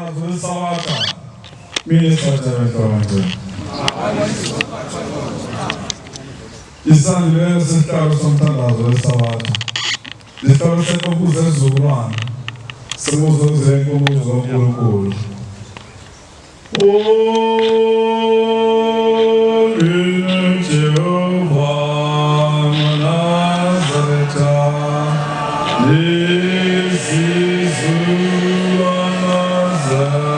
Somthandazo weSabatha. Mina sithatha manje. Isandulela sesihlalo somthandazo weSabatha. Isihlalo senkumbuzo esizukulwane. Sibuzo kuzenkumbuzo kaNkulunkulu. Oh, Jehova Nazaretha, nesizukulwana zami.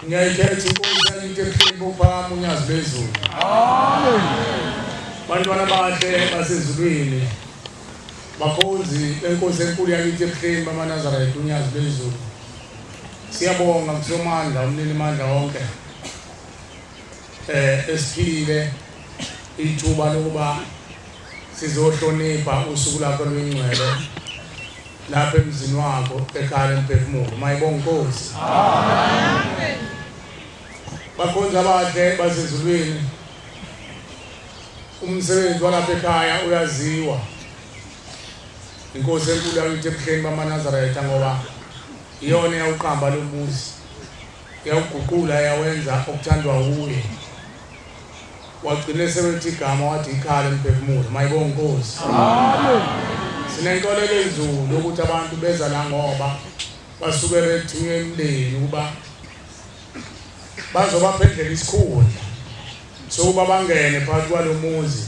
Ngiyayikhetha inkosi yakithi ebuhleni bokuphakama unyazi lwezulu. Amen. Bantwana bahle basezulwini. Bakhonzi benkosi enkulu yakithi ebuhleni bamaNazaretha unyazi lwezulu. Siyabonga kuSomandla umnini mandla wonke. Esiphile ithuba lokuba sizohlonipha usuku lakho oluyingcwele lapha emzini wakho ekhaya lemphefumulo. Mayibonga inkosi. Amen. Bakhonzi abahle basezulwini, umsebenzi walapha ekhaya uyaziwa inkosi enkulu yakithi ebuhleni bamaNazaretha, ngoba iyona eyawuqamba lo muzi, yawuguqula, yawenza okuthandwa wuye, wagcina sebethi igama wathi ikhaya lemphefumulo. Mayibonga inkosi. Amen. Sinenkolelo enzulu ukuthi abantu beza la ngoba basuke bethunywe emndeni ukuba bazobaphendlela isikhundla sokuba bangene phakathi kwalo muzi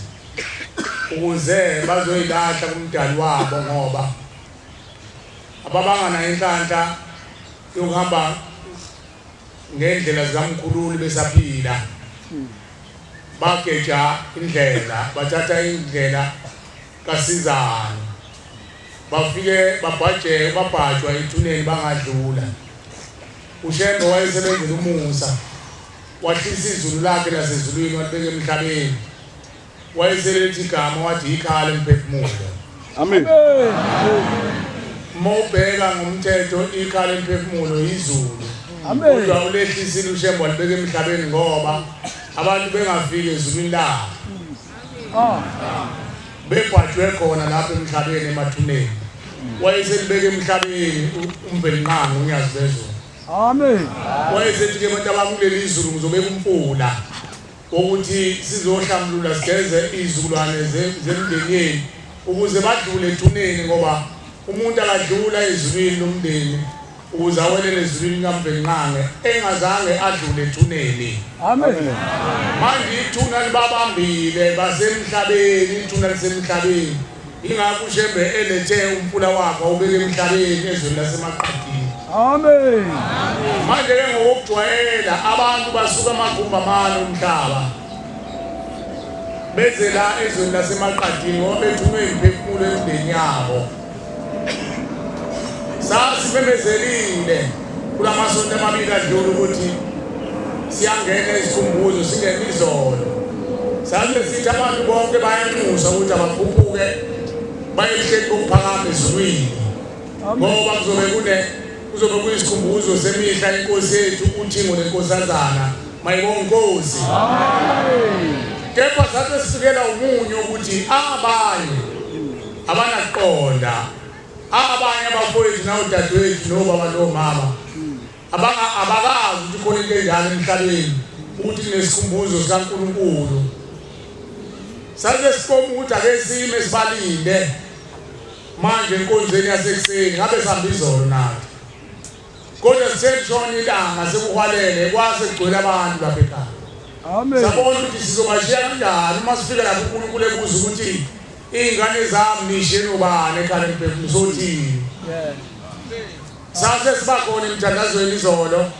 ukuze bazoyilahla kumdali wabo, ngoba ababangana inhlanhla yokuhamba ngendlela zikamkhululi besaphila. Bageja indlela, bathatha indlela kasizane, bafike babhajeke, babhajwa ethuneni bangadlula. UShembe wayesebenzela umusa, wahlisa izulu lakhe lasezulwini walibeka emhlabeni, wayeselethi igama wathi ikhaya lemphefumulo. Amen. Uma ubheka ngomthetho, ikhaya lemphefumulo izulu. Amen. Kodwa ulehlisile uShembe walibeka emhlabeni ngoba abantu bengafiki ezulwini labo, bebhajwe khona lapha emhlabeni emathuneni. Wayeselibeka emhlabeni uMvelinqangi unyazi lwezulu. Amen. Wayesethi ke, abantu abakuleli izulu, ngizobeka umfula wokuthi sizohlambulula, sigeze izizukulwane zemndeni yenu ukuze badlule ethuneni, ngoba umuntu akadlula ezulwini lomndeni ukuze awelele ezulwini likaMvelinqange engazange adlule ethuneni. Amen. Manje ithuna libabambile basemhlabeni, ithuna lisemhlabeni. Ingakho uShembe elethe umfula wakhe awubeka emhlabeni ezweni laseMaqadini. Amen. Manje ke ngokujwayela abantu basuka amagumbi amane umhlaba beze la ezweni laseMaqadini ngoba bethunywe imphefumulo emndeni yabo. Sasimemezelile kulamasonto amabili adlule ukuthi siyangena isikhumbuzo, singena izolo. Saze sithi abantu bonke bayanxusa ukuthi abakhuphuke baye ebuhleni bokuphakama ezulwini, ngoba kuzobe kuyisikhumbuzo semihla inkosi yethu uThingo nenkosazana. Mayibonga inkosi. Kepha sathi sifikela umunye ukuthi abanye abanaqonda, abanye abafowethu nawodadewethu nobaba nomama abakazi ukuthi khona into enjalo emhlabeni, ukuthi kunesikhumbuzo sikaNkulunkulu. Saze sikoma ukuthi ake sime sibalinde manje enkonzweni yasekuseni, ngabe sihamba izolo nathi. Kodwa sithe lishona ilanga sekuhwalele kwase kugcwele abantu lapha ekhaya. Amen. Sabona ukuthi sizobashiya kanjani uma sifika lapho uNkulunkulu ebuza ukuthi iy'ngane zami nishiye nobani ekhaya emphefumulo sothini. Yeah. Sase siba khona emthandazweni izolo.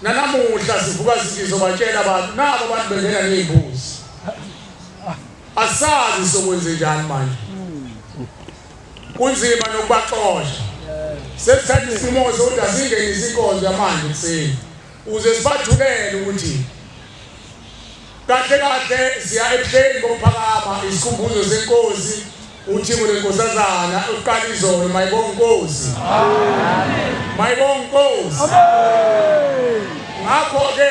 Nanamuhla sivuka sithi sobatshela abantu nabo abantu bengena ney'mbuzi. Asazi sokwenze njani manje. Kunzima nokubaxosha. Sesithatha isinqumo sokuthi asingenise inkonzo yamanje ekuseni ukuze sibathulele ukuthi kahle kahle siya ebuhleni bokuphakama isikhumbuzo senkosi uThingo lenkosazana uqala izolo mayibonga inkosi. Amen. Mayibonga inkosi. Amen. Ngakho ke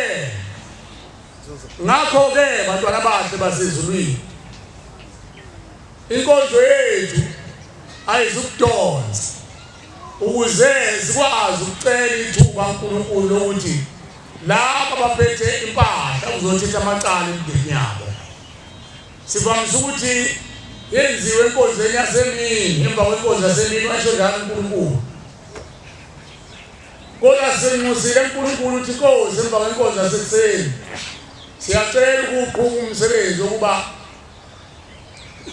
ngakho ke bantwana bahle basezulwini Inkonzo yethu ayizukudonsa ukuze sikwazi ukucela ithuba uNkulunkulu lokuthi laba abaphethe impahla kuzothetha amacala emindeni yabo. Sivamise ukuthi yenziwe enkonzweni yasemini, emva kwenkonzo yasemini washo njalo uNkulunkulu. Kodwa sinxusile uNkulunkulu ukuthi Nkosi emva kwenkonzo yasekuseni siyacela ukuwuqhuba umsebenzi wokuba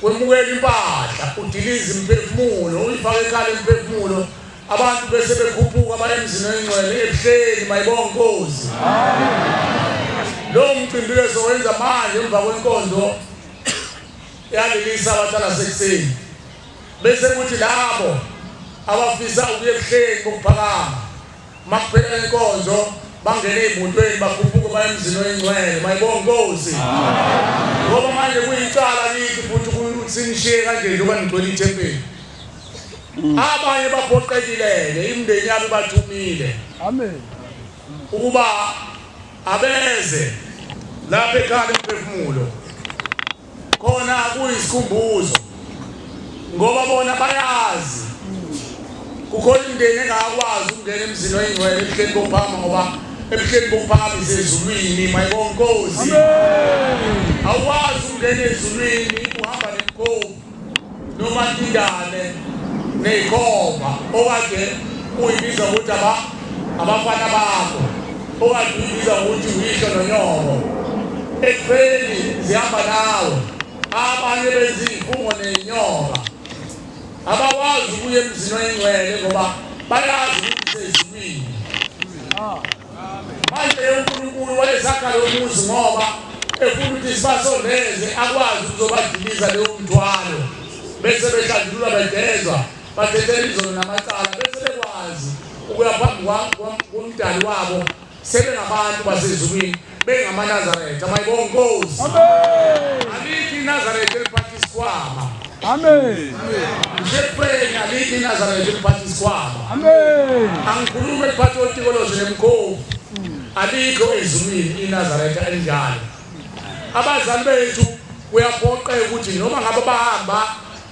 wemukela impahla udilize imiphefumulo uyifake ekhala imiphefumulo abantu bese bekhuphuka baye emzini oyingcwele ebuhleni mayibonga inkosi lowo mcimbi ke sowenza manje emva kwenkonzo yaleli sabatha lasekuseni bese kuthi labo abafisa ukuya ebuhleni bokuphakama Makuphela inkonzo bangene ey'motweni bakhuphuke baye emzini oyingcwele mayibonga inkosi ngoba manje kuyicala kithi futhi ukuthi sinishiye kanje njengoba nigcwele ithempeli abanye baphoqekile-ke imindeni yabo ibathumile Amen. ukuba abeze lapha ekhaya lemphefumulo khona kuyisikhumbuzo ngoba bona bayazi kukhona imindeni engakwazi ukungena emzini oyingcwele ebuhleni bokuphakama ngoba ebuhleni bokuphakama isezulwini mayibonga inkosi awukwazi ukungena ezulwini uhamba nemkhovu noma ingane neyikhova okade uyibiza ukuthi aba abafana bakho okade uyibiza ukuthi uyihlo nonyoko ekufeni zihamba nawe abanye benza iy'fungo ney'nyoka abakwazi ukuya emzini oyingcwele ngoba bayazi ukuthi sezulwini Manje uNkulunkulu wayesakha lo muzi ngoba efuna ukuthi sibasondeze akwazi ukuzobadiliza leyo mthwalo bese behlanjululwa begezwa bathethela izono namacala bese bekwazi ukuya phambi komdali wabo sebengabantu basezulwini bengamaNazaretha mayibonga inkosi alikho iNazaretha eliphatha isikhwama Amen. Ngisepraying alikho iNazaretha eliphatha isikhwama. Amen. Angikhulumi eliphatha otikolozi nemkhovu. Alikho ezulwini iNazaretha elinjalo. Abazali bethu kuyaphoqeka ukuthi noma ngabe bahamba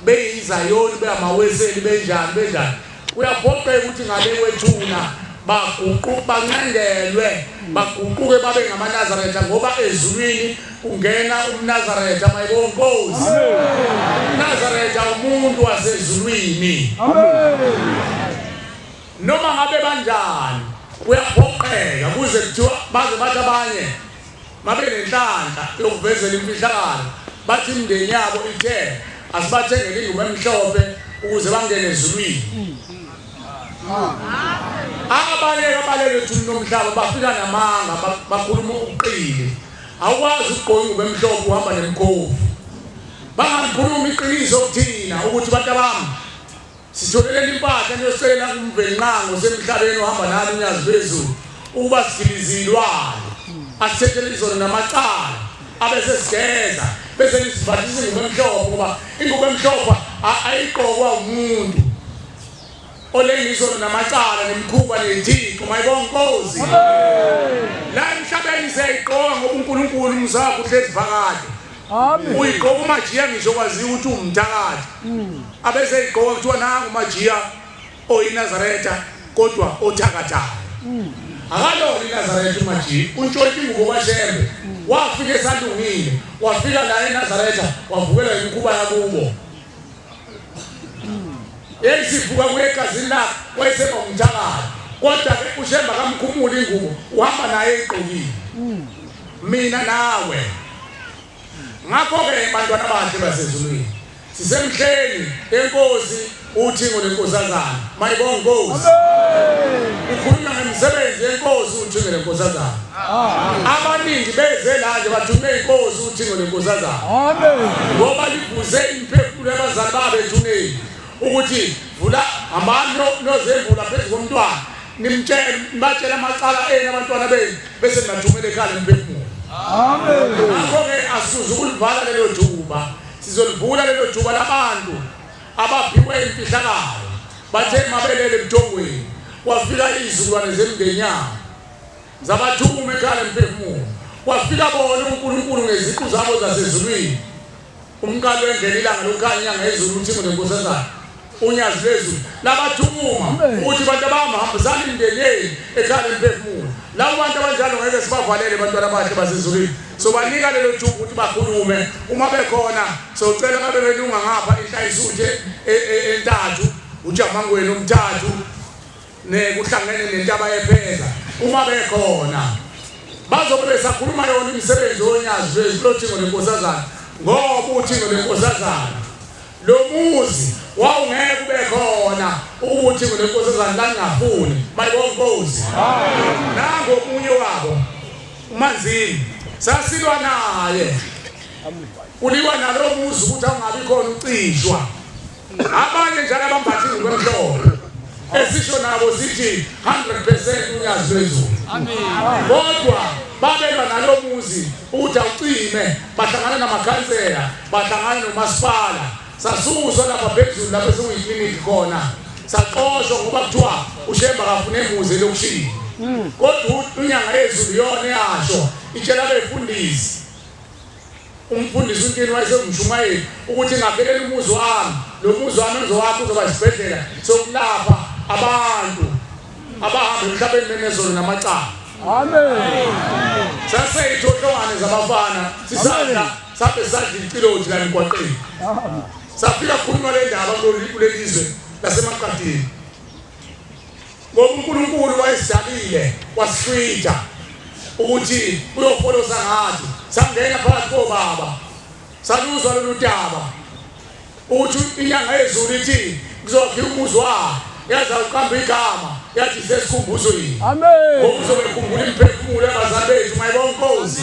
beyizayoni beyamaweseli benjani benjani Kuyaphoqeka ukuthi ngale kwethuna baguqu bancengelwe baguquke babe ngamaNazaretha ngoba ezulwini kungena umNazaretha mayibonga inkosi. UmNazaretha umuntu wasezulwini. Noma ngabe banjani kuyaphoqeka kuze kuthiwa baze bathi abanye babe nenhlanhla yokuvezela imfihlakalo bathi imindeni yabo ithe asibathengele ingubo emhlophe ukuze bangene ezulwini abanye abalele ethunini lomhlaba bafika namanga bakhuluma ubuqili awukwazi ukugqoka ingubo emhlophe uhamba nemkhovu bangakhuluma iqiniso kuthina ukuthi bantu abami Sitholeleni impahla niyosicela kuMvelinqangi osemhlabeni ohamba nani unyazi phezulu ukuba sidilize izilwane asithethele izono namacala abese sigeza bese nisibhathisa ingubo emhlophe ngoba ingubo emhlophe ayigqokwa umuntu olengizono namacala nemikhuba ney'thixo mayibonga inkosi la emhlabeni siyayigqoka ngoba uNkulunkulu umzakho uhlezi phakade Amen. Uyigqoka umajiya ngisho kwaziwa ukuthi uwumthakathi. Abese eyigqoka kuthiwa nangu umajiya oyiNazaretha kodwa othakathayo. Akalona iNazaretha umajiya, untshontsha ingubo kwaShembe. Wafika esalungile, wafika la eNazaretha wavukela imikhuba yakubo. Yayisivuka kuye egazini lakhe wayeseba umthakathi. Kodwa ke uShembe akamkhumuli ingubo, uhamba naye egqokile. Mina nawe. Ngakho-ke bantwana abahle basezulwini, sisemhleni enkosi uThingo nenkosazana. Mayibonga inkosi. Ukhuluma ngemisebenzi yenkosi uThingo nenkosazana. Abaningi beze la nje bathume inkosi uThingo nenkosazana. Amen. Ngoba livuze imiphefumulo yabazali babo ethuneni ukuthi vula hambani nozembula phezu komntwana nimtshele nibatshele amacala enu abantwana benu bese nibathumela ekhaya lemphefumulo. Amen. Ngakho-ke asizuze ukulivala lelo thuba, sizolivula lelo thuba labantu abaphiwe imfihlakalo bathe mabelele ebuthongweni kwafika izizukulwane zemindeni yabo zabathuma ekhaya lemphefumulo kwafika bona uNkulunkulu ngeziqu zabo zasezulwini umqalo wendlela ilanga lokukhanya inyanga yezulu uthingo nenkosazana unyazi lwezulu labathuma ukuthi bantu abami hambisani imindeni yenu ekhaya lemphefumulo labo bantu abanjalo ngeke sibavalele bantwana abahle basezulwini sobanika lelo thuba ukuthi bakhulume uma bekhona socela babe belunga ngapha inhlayisuthe e, e, entathu ujamangweni omthathu nekuhlangene nentaba yepheza uma bekhona bazobe besakhuluma yona imisebenzi yonyazi lwezilothingo lenkosazana ngoba uthingo lenkosazana lo muzi wawungeke ube khona ukuthi ngulenkosazana langafuni mayibonga inkosi nango omunye wabo uManzini sasilwa naye kuliwa nalo muzi ukuthi awungabi khona ucishwa abanye njalo abambatha ingubo emhlophe esisho nabo sithi 100% unyazi lwezulu kodwa babelwa nalo muzi ukuthi awucime bahlangana namakhansela bahlangana nomasipala sasuswa lapha phezulu lapho esinguyikliniki khona saxoshwa ngoba kuthiwa uShembe akafune muzi elokishini kodwa unyanga yezulu yona eyasho itshela abefundisi umfundisi uNtini wayesengumshumayeli ukuthi ngakhelela umuzi wami lo muzi wami engizowakha uzoba isibhedlela sokulapha abantu abahamba emhlabeni benezolo namacala. Amen. Saseyithohlongane zabafana sisadla sabe sadla icilothi la emgwaqeni. Safika khuluma le ndaba kuleli zwe lasemaqadini. Ngoba uNkulunkulu wayesidalile wasihlwitha ukuthi uyofolosa ngathi sangena phakathi kobaba saluzwa lolu daba ukuthi inyanga yezulu ithi kuzokhiwa umuzi wakhe yaze awuqamba igama yathi sesikhumbuzo yini Amen. Ngoba uzobe khumbula imiphefumulo yabazali bethu mayibonga inkosi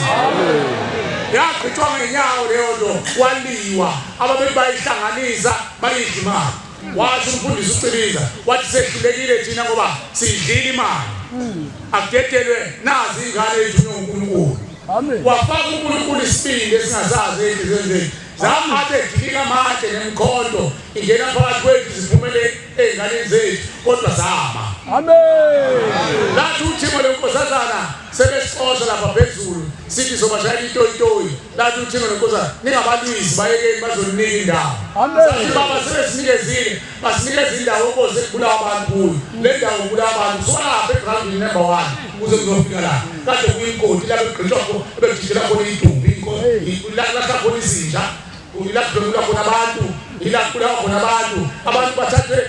yagqitshwa ngenyawo leyo nto kwaliwa ababethi bayihlanganisa bayidla imali washo umfundisi uCiliza wathi sehlulekile thina ngoba siyidlile imali akudedelwe nazi ingane ethunywe uNkulunkulu Amen. wafaka uNkulunkulu isibindi esingasazi ey'nhliziyweni zethu zamathe edilika amatshe nemikhonto ingena phakathi kwethu ziphumele ey'nganeni zethu kodwa zama Amen. lathi uthingo lenkosazana sebesixosha lapha phezulu sithi sobashayela itoyitoyi lathi uthingo lenkosazana ningabalwisi bayekeni bazoninika indawo Amen. sathi baba sebesinikezile basinikeza indawo nkosi ekubulawa abantu kuyo le ndawo kubulawa abantu kusuka lapha egrawundini number one kuze kuzofika la kade kuyimgodi lapho ekugqitshwa khona ebekujijela khona idumbi lahla khona izinja ila kudlwengulwa khona abantu ila kubulawa khona abantu abantu bathathwe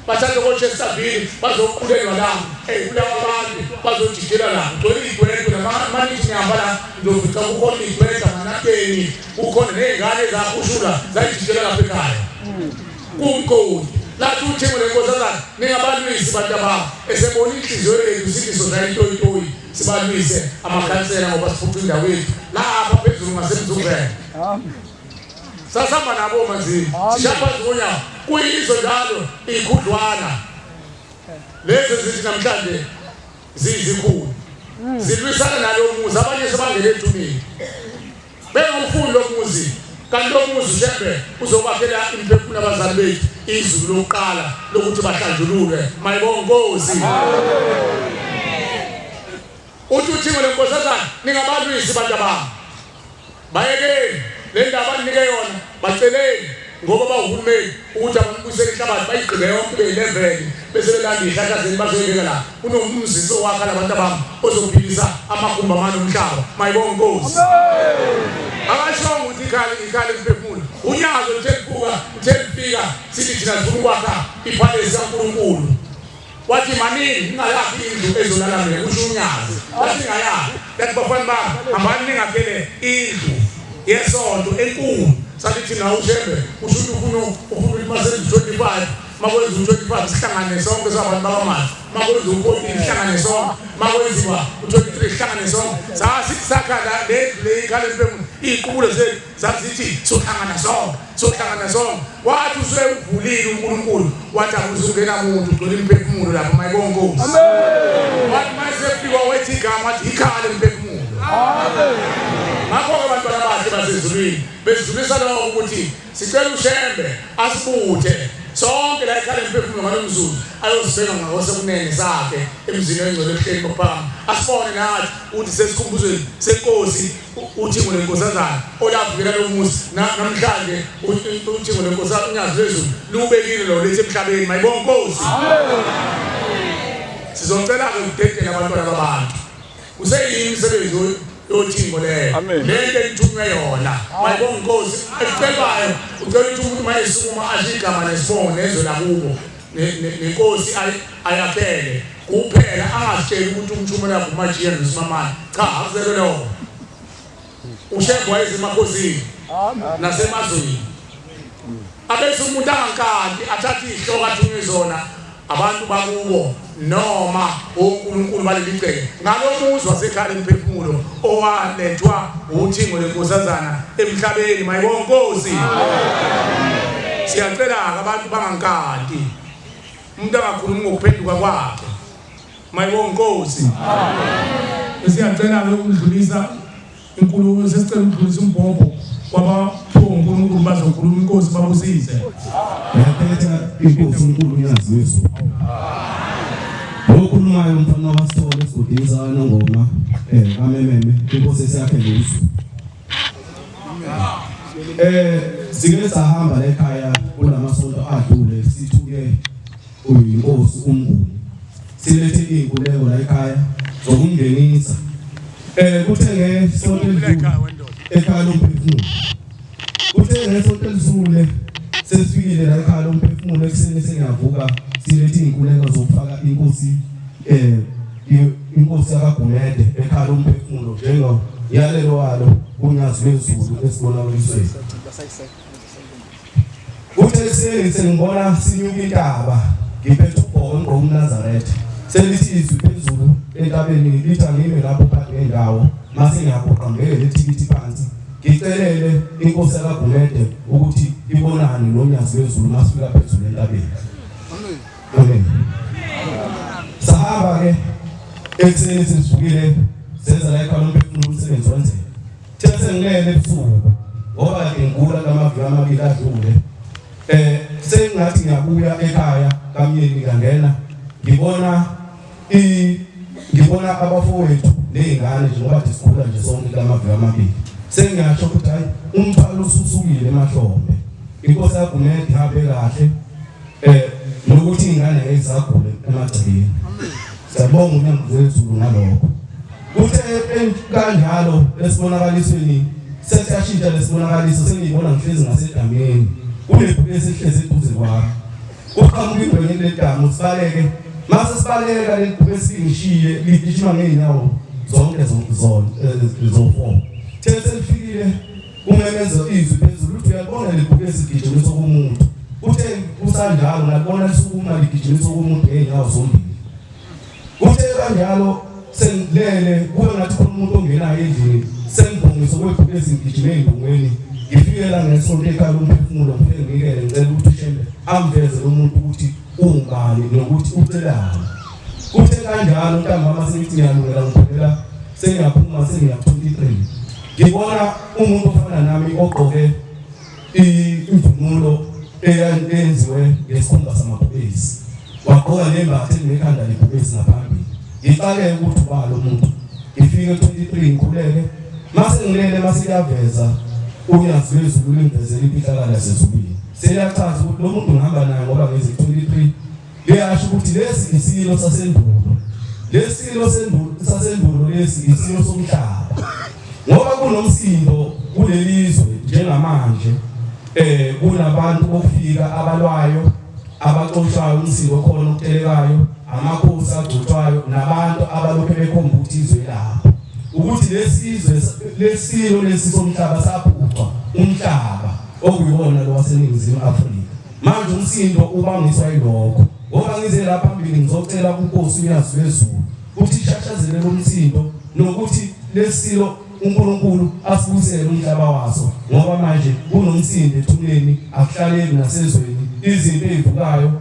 bathathwe kochesterville bazoqulelwa la kubulawa abantu bazojijela la kugcwele iy'dwedwe namanithi ngihamba la ngizofica kukhona iy'dwedwe amanapeni kukhona ney'ngane ezahushula zayijijela lapha ekhaya kumgodi lathi uthingo lenkosazana ningabalwisi bantu abami esebona inhliziyo yethu sithi sodlala itoyitoyi sibalwise amakhansela ngoba siphuca indawo yethu lapha phezulu ngasemzuvela sasihamba nabo manzini sishaya phansi konyawo kuyizo njalo ikhudlwana lezi zithi namhlanje ziyizikhulu zilwisana nalo muzi abanye sebangena ethuneni bengawufuni lo muzi kanti lo muzi uShembe uzokwakhela imiphefumulo abazali bethu izulu lokuqala lokuthi bahlanjululwe mayibonga inkosi uthi uthingo lenkosazana ningabalwisi bantu abami bayekeni le ndaba ninike yona baceleni ngoba bawuhulumeni ukuthi abanibuyisele inhlabathi bayigqibe yonke ibe yileveli bese belanda iy'hlahla zenu bazoyibeka la kunomzisi owakha labantu abami ozophilisa amagumbi amane omhlaba mayibonga inkosi akashongo ukuthi ikhali ikhali emphefumulo unyazo lithe lifuka lithe lifika sithi thina sifuna ukwakha iphalesi kaNkulunkulu. Wathi manini ningayakhi indlu ezolala mina kusho uNyazi. Wathi ngayakhi. Yathi bafana bami hambani ningakhele indlu yesonto enkulu. Sathi thina uShembe usho ukuthi ufuna ufuna ukuthi masenze 25 makwenziwa u-25 sihlangane sonke sabantu bakwaMashu makwenziwa u-14 sihlangane sonke makwenziwa u-23 sihlangane sonke sasithi sakha la le ndlu le ikhala emphefumulo iy'qubulo zethu zazithi sohlangana sonke sohlangana sonke wathi usewuvulile uNkulunkulu wathi akuzungena muntu ugcwele imiphefumulo lapho mayibonga inkosi wathi mayesefika wethi igama wathi ikhala imiphefumulo ngakho-ke bantwana bahle basezulwini besidlulisa lokho ukuthi Sicela uShembe asibuthe sonke la ekhala emphefumulo ngalo mzuzu ayosibheka ngakosekunene sakhe emzini oyingcwele ebuhleni bokuphakama asibone nathi ukuthi sesikhumbuzweni senkosi uthingo lenkosazana olavukela lo muzi namhlanje uthingo lenkosazana unyazi lwezulu liwubekile lo lethe emhlabeni mayibonga inkosi sizocela-ke ukudedela abantwana babantu Useyini imisebenzi yothingo leyo lento elithunywe yona mayibonga inkosi ekucelwayo ucela ukuthi umuntu mayesukuma asho igama nesibongo nezwe lakubo nenkosi ayakhele kuphela angazitsheli ukuthi umthumela ngumajiya nosimamane cha akuzelwe lokho ushembe wayezemakhosini nasemazweni abese umuntu angankanti athathe izihloko athunywe zona abantu bakubo noma onkulunkulu baleli ceke ngalo muzi wasekhaya lemphefumulo owalethwa uthingo lenkosazana emhlabeni mayibonga inkosi siyacela-ke abantu bangankanti umuntu angakhulumi ngokuphenduka kwakhe mayibonga inkosi siyacela-ke ukudlulisa Inkulumo sesicela ukudlulisa umbhobho kwabaphiwe uNkulunkulu bazokhuluma inkosi babusise. Ngiyaphetha inkosi uNkulu uNyazi wezulu. Okhulumayo umfana waSithole esigodini sakaNongoma eh kamememe inkosi esiyakhe ngozulu. Eh sike sahamba la ekhaya kulamasonto adlule sithuke uyinkosi uMnguni. Silethe izinkuleko la ekhaya zokumngenisa. Eh kuthe ngesonto elidlule ekhaya lomphefumulo. Kuthe ngesonto elidlule sesifikile la ekhaya lomphefumulo ekuseni sengiyavuka silethe izinkuleko zokufaka inkosi eh inkosi yakaGumede ekhaya lomphefumulo njengo yalelo walo unyazi lwezulu esibonakalisweni. Kuthe ekuseni sengibona sinyuka intaba ngiphethe ubhoko ngigqoke umNazaretha. Selithi izwi phezulu entabeni lithi angime lapho phakathi nendawo mase ngiyaguqa ngibeke lethikithi phansi ngicelele inkosi yakaGumede ukuthi ibonane nonyazi lwezulu masifika phezulu entabeni. Amen. Sahamba ke ekuseni sesivukile senza la ekhaya lomphefumulo umsebenzi wenzeka. Thina sengilele ebusuku ngoba ke ngigula lamaviki amabili adlule. Eh sengathi ngiyabuya ekhaya kamyeni ngangena ngibona i ngibona abafowethu nezingane nje ngoba sigula nje sonke kulamaviki amabili. Sengiyasho ukuthi hayi umthwalo ususukile emahlombe. Inkosi yaGumede ihambe kahle eh nokuthi ingane ngeke zagule emagcekeni. Siyabonga uNyazi wezulu ngalokho. Kuthe kanjalo esibonakalisweni sesiyashintsha lesibonakaliso sengiyibona ngihlezi ngasedameni kunebhubesi elihlezi eduze kwami kuqhamuka ingwenye kuleli damu sibaleke mase sibaleka leli bhubesi lingishiye ligijima ngey'nyawo zonke zo-four the selifikile kumemeza izwi phezulu uthi uyalibona leli bhubesi ligijimisa komuntu kuthe kusanjalo ngalibona lisukuma ligijimisa komuntu ngey'nyawo zombili Kuthe kanjalo sengilele kube ngathi khona umuntu ongenayo endlini sengibhongisa okwebhubesi ngigijime ey'ndongweni ngifike la ngesonto ekhaya lomphefumulo ngifike ngikele ngicela ukuthi uShembe amveze lo muntu ukuthi ungubani nokuthi ucelani kuthe kanjalo ntambama sengithi ngiyalungela ngiphulela sengiyaphuma sengiya 23 ngibona umuntu ofana nami ogqoke imvunulo eyenziwe ngesikhumba samabhubesi wagqoka nembatha elinekhanda lebhubesi ngaphambili ngixakeke ukuthi uba lo muntu ngifike 23 ngikhuleke mase ngilele mase kuyaveza unyazi lwezulu limvezela imfihlakalo yasezulwini seliyachaza ukuthi lo muntu ngihamba naye ngoba ngeze 23 liyasho ukuthi lesi isilo sasendulo lesilo sendulo sasendulo lesi isilo somhlaba ngoba kunomsindo kulelizwe njengamanje eh kunabantu bokufika abalwayo abaxoshwayo umsindo khona okutelekayo. Amakhosi agcotshwayo nabantu abalokhu bekhomba ukuthi izwe lapho ukuthi lesizwe lesilo lesi somhlaba saphucwa umhlaba okuyiwona lo waseNingizimu Afrika. Manje umsindo ubangiswa yilokho ngoba ngize la phambili ngizocela kuNkosi uNyazi lwezulu ukuthi ishashazele lo msindo nokuthi lesilo uNkulunkulu asibusele umhlaba waso ngoba manje kunomsindo ethuneni akuhlaleki nasezweni izinto ezivukayo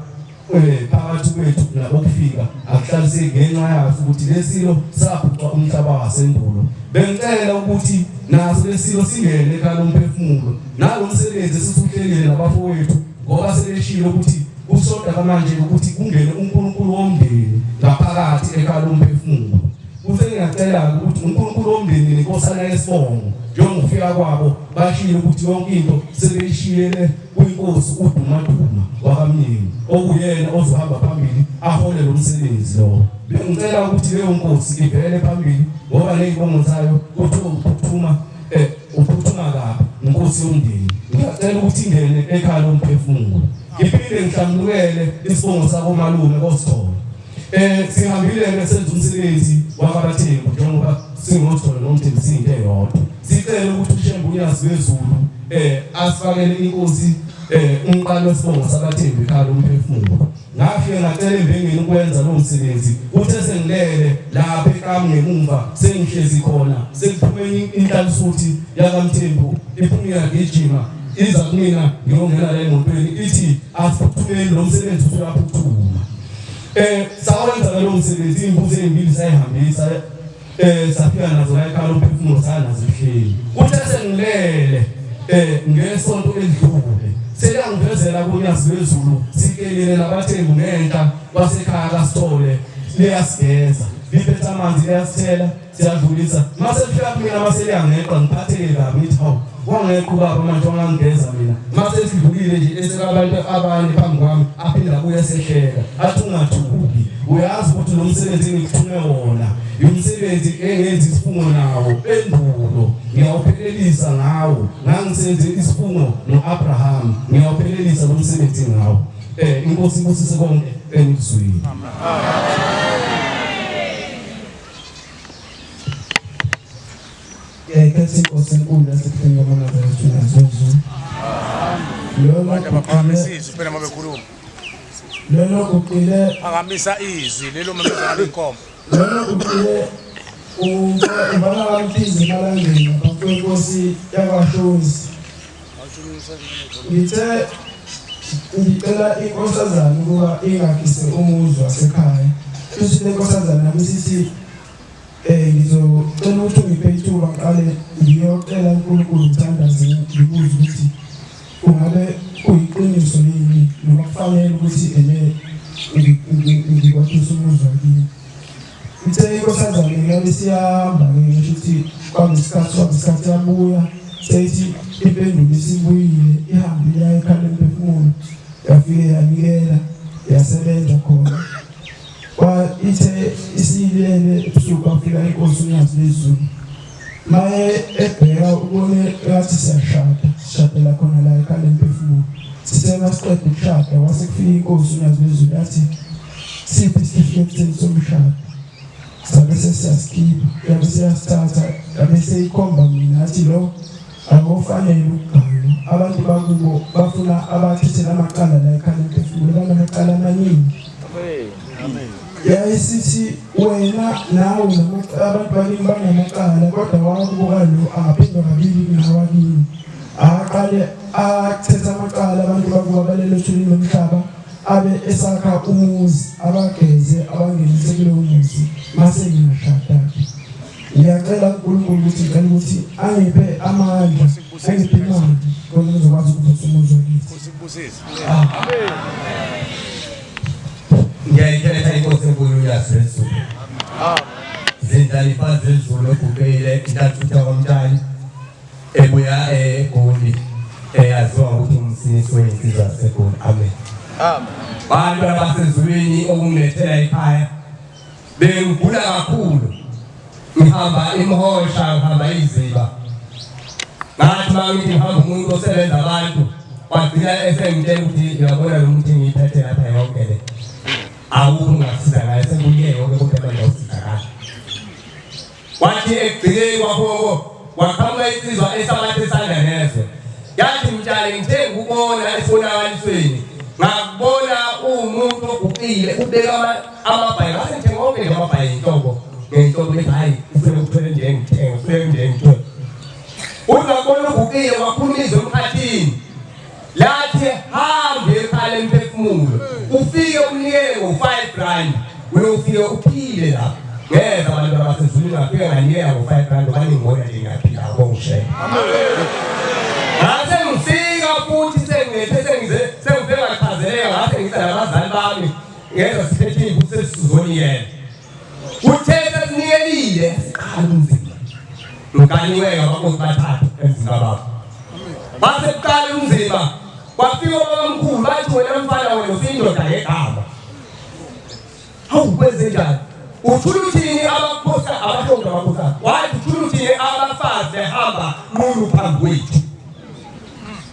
eh phakathi kwethu nabokufika akuhlaliseki ngenxa yaso ukuthi lesilo saphucwa umhlaba wasendulo. Bengicela ukuthi naso lesilo singene ekhaya lomphefumulo nalo msebenzi esisuhlelile nabafowethu ngoba sebeshilo ukuthi kushoda kwamanje ukuthi kungene uNkulunkulu womndeni ngaphakathi ekhaya lomphefumulo. Kuthe ngiyacela ukuthi uNkulunkulu womndeni nenkosana yesibongo njengokufika kwabo bashilo ukuthi yonke into sebeyishiyele kuyinkosi uDumaduma wakaMyeni okuyena ozohamba phambili ahole lo msebenzi lowo. Bengicela ukuthi leyo nkosi ivele phambili ngoba nezibongo zayo kuthiwa uphuthuma eh uphuthuma kabi inkosi yomndeni. Ngiyacela ukuthi ingene ekhaya lomphefumulo. Ngiphinde ngihlamulukele isibongo sakomalume koSithole. Eh sihambile ke senza umsebenzi wakabathembu njengoba singoSithole nomthembu siyinto eyodwa. Sicela ukuthi uShembe uNyazi lwezulu eh asifakele inkosi eh umqalo wesibongo sabathembu ekhaya lomphefumulo. Ngafike ngacela embengeni ukwenza lowo msebenzi. Uthe sengilele lapha ekamu ngemumva sengihlezi khona sekuphume inhlalisuthi yakaMthembu iphume iyagijima iza kumina ngiyongena la emotweni ithi asiphuthumeni lo msebenzi usuyaphuthuma. Eh sawenza ke lo msebenzi imbuzi ezimbili sayihambisa eh safika nazo la ekhaya lomphefumulo saya nazo ehleli. Kuthe sengilele eh ngesonto elidlule seyangivezela kunyazi lwezulu sikelile nabathembu ngenhla kwasekhaya kaSithole liyasigeza liphethe amanzi liyasithela siyadlulisa mase lifika kumina mase liyangeqa ngiphatheke kabi ngithi hawu wangeqa ubaba manje wangangigeza mina mase sidlulile nje esekabantu abanye phambi kwami aphinda abuye esehleka athi ungathuki uyazi ukuthi lo msebenzi engikuthume wona umsebenzi engenza isifungo nawo endulo ngiyawuphelelisa ngawo ngangisenze isifungo no-Abraham ngiyawuphelelisa lo msebenzi ngawo eh inkosi ibusise konke engikuzwile. Ngiyayikhetha inkosi enkulu yasebuhleni kwamanazaretha uNyazi Lona Phakamisa izwi phela uma bekhuluma. Lona uqile Phakamisa izwi lelo memeza ngale nkomo. Lona uqile ubala kaMkhize emalangeni ngaphansi kwenkosi yakwaHlozi. Ngithe ngicela inkosazana ukuba ingakhise umuzi wasekhaya. Futhi le nkosazana yami isithi Eh ngizocela ukuthi ungiphe ithuba ngiqale ngiyocela uNkulunkulu ngithandaze ngibuze ukuthi kungabe kuyiqiniso yini noma kufanele ukuthi ene ngikwakhise umuzi wakini. Ithe inkosazane ngabe siyahamba-ke ngisho ukuthi kwakuyisikhathi kwakuyisikhathi yabuya seyithi impendulo isibuyile ihambile yayikhala emphefumulo yafike yanikela yasebenza khona. Kwa ithe isiyilele ebusuku kwafika inkosi uNyazi lwezulu. Maye ebheka ubone ngathi siyashada, sishadela khona la ekhaya lemphefumulo. Sithe masiqeda ukushada kwase kufika inkosi uNyazi lwezulu yathi siphi isitifiketi somshado. Sabe sesiyasikhipha, yabe siyasithatha, yabe seyikhomba mina yathi lo akufanele ukugana. Abantu bakubo bafuna abathethele amacala la ekhaya lemphefumulo, banamacala amaningi. Yayisithi wena nawe abantu bakini banamacala kodwa wakubuka lo angaphindwa kabili kunawakini. Aqale athethe amacala abantu bakubo abalele othulini lomhlaba abe esakha umuzi abageze abangenise kulowo muzi mase ngiyashada-ke. Ngiyacela uNkulunkulu ukuthi ngicela ukuthi angiphe amandla angiphe imali khona ngizokwazi ukuvusa umuzi wakithi. Ngiyayikhetha inkosi enkulu uNyazi lwezulu. Zindlalifa zezulu eguqile intathutha kwamtshali ebuya eGoli eyaziwa ukuthi umsinisi weyinsizwa zaseGoli. Amen. Amen. Bantu abasezulwini okungilethela ekhaya bengigula kakhulu ngihamba imhosha ngihamba iziba ngathi uma ngithi ngihamba umuntu osebenza abantu wagcina esengitshela ukuthi uyabona lo muthi ngiyiphethe lapha yonke le. Awukho ungasiza ngayo sekuye yonke kodwa manje awusizakala. Wathi ekugcineni kwakhoko waqhamuka insizwa esabathe isandla nezwe. Yathi mtshali ngithe ngikubona esibonakalisweni ngakubona uwumuntu oguqile ubeka amabhayi ngase ngithenga wonke nje amabhayi inhlobo ngenhlobo lethi hhayi ufune ukuthwele nje ngithenga ufune nje ngithwele uthi ngakubona uguqile wakhuluma izwi emkhathini lathi hambe ekhaya lemphefumulo ufike unikele ngo-five rand uyofike uphile lapho ngeza abantu abasezulwini ngafike nganikela ngo-five rand ngoba ningibona nje ngiyaphila kongishe ngase ngifika futhi sengilethe sengize sengifike ngachazeleka ngase ngisa nabazali bami ngeza siphethe iy'mbuso sesizonikela uthe sesinikelile siqala umzimba ngiganiwe ngabakosi bathathu emzini kababa base kuqala umzimba kwafika obabamkhulu bathi wena mfana wena usuyindoda ngegama hawu kwenze njani uthula uthini abakhosa abahlonga abakhosa wathi uthula uthini abafazi behamba nqunu phambi kwethu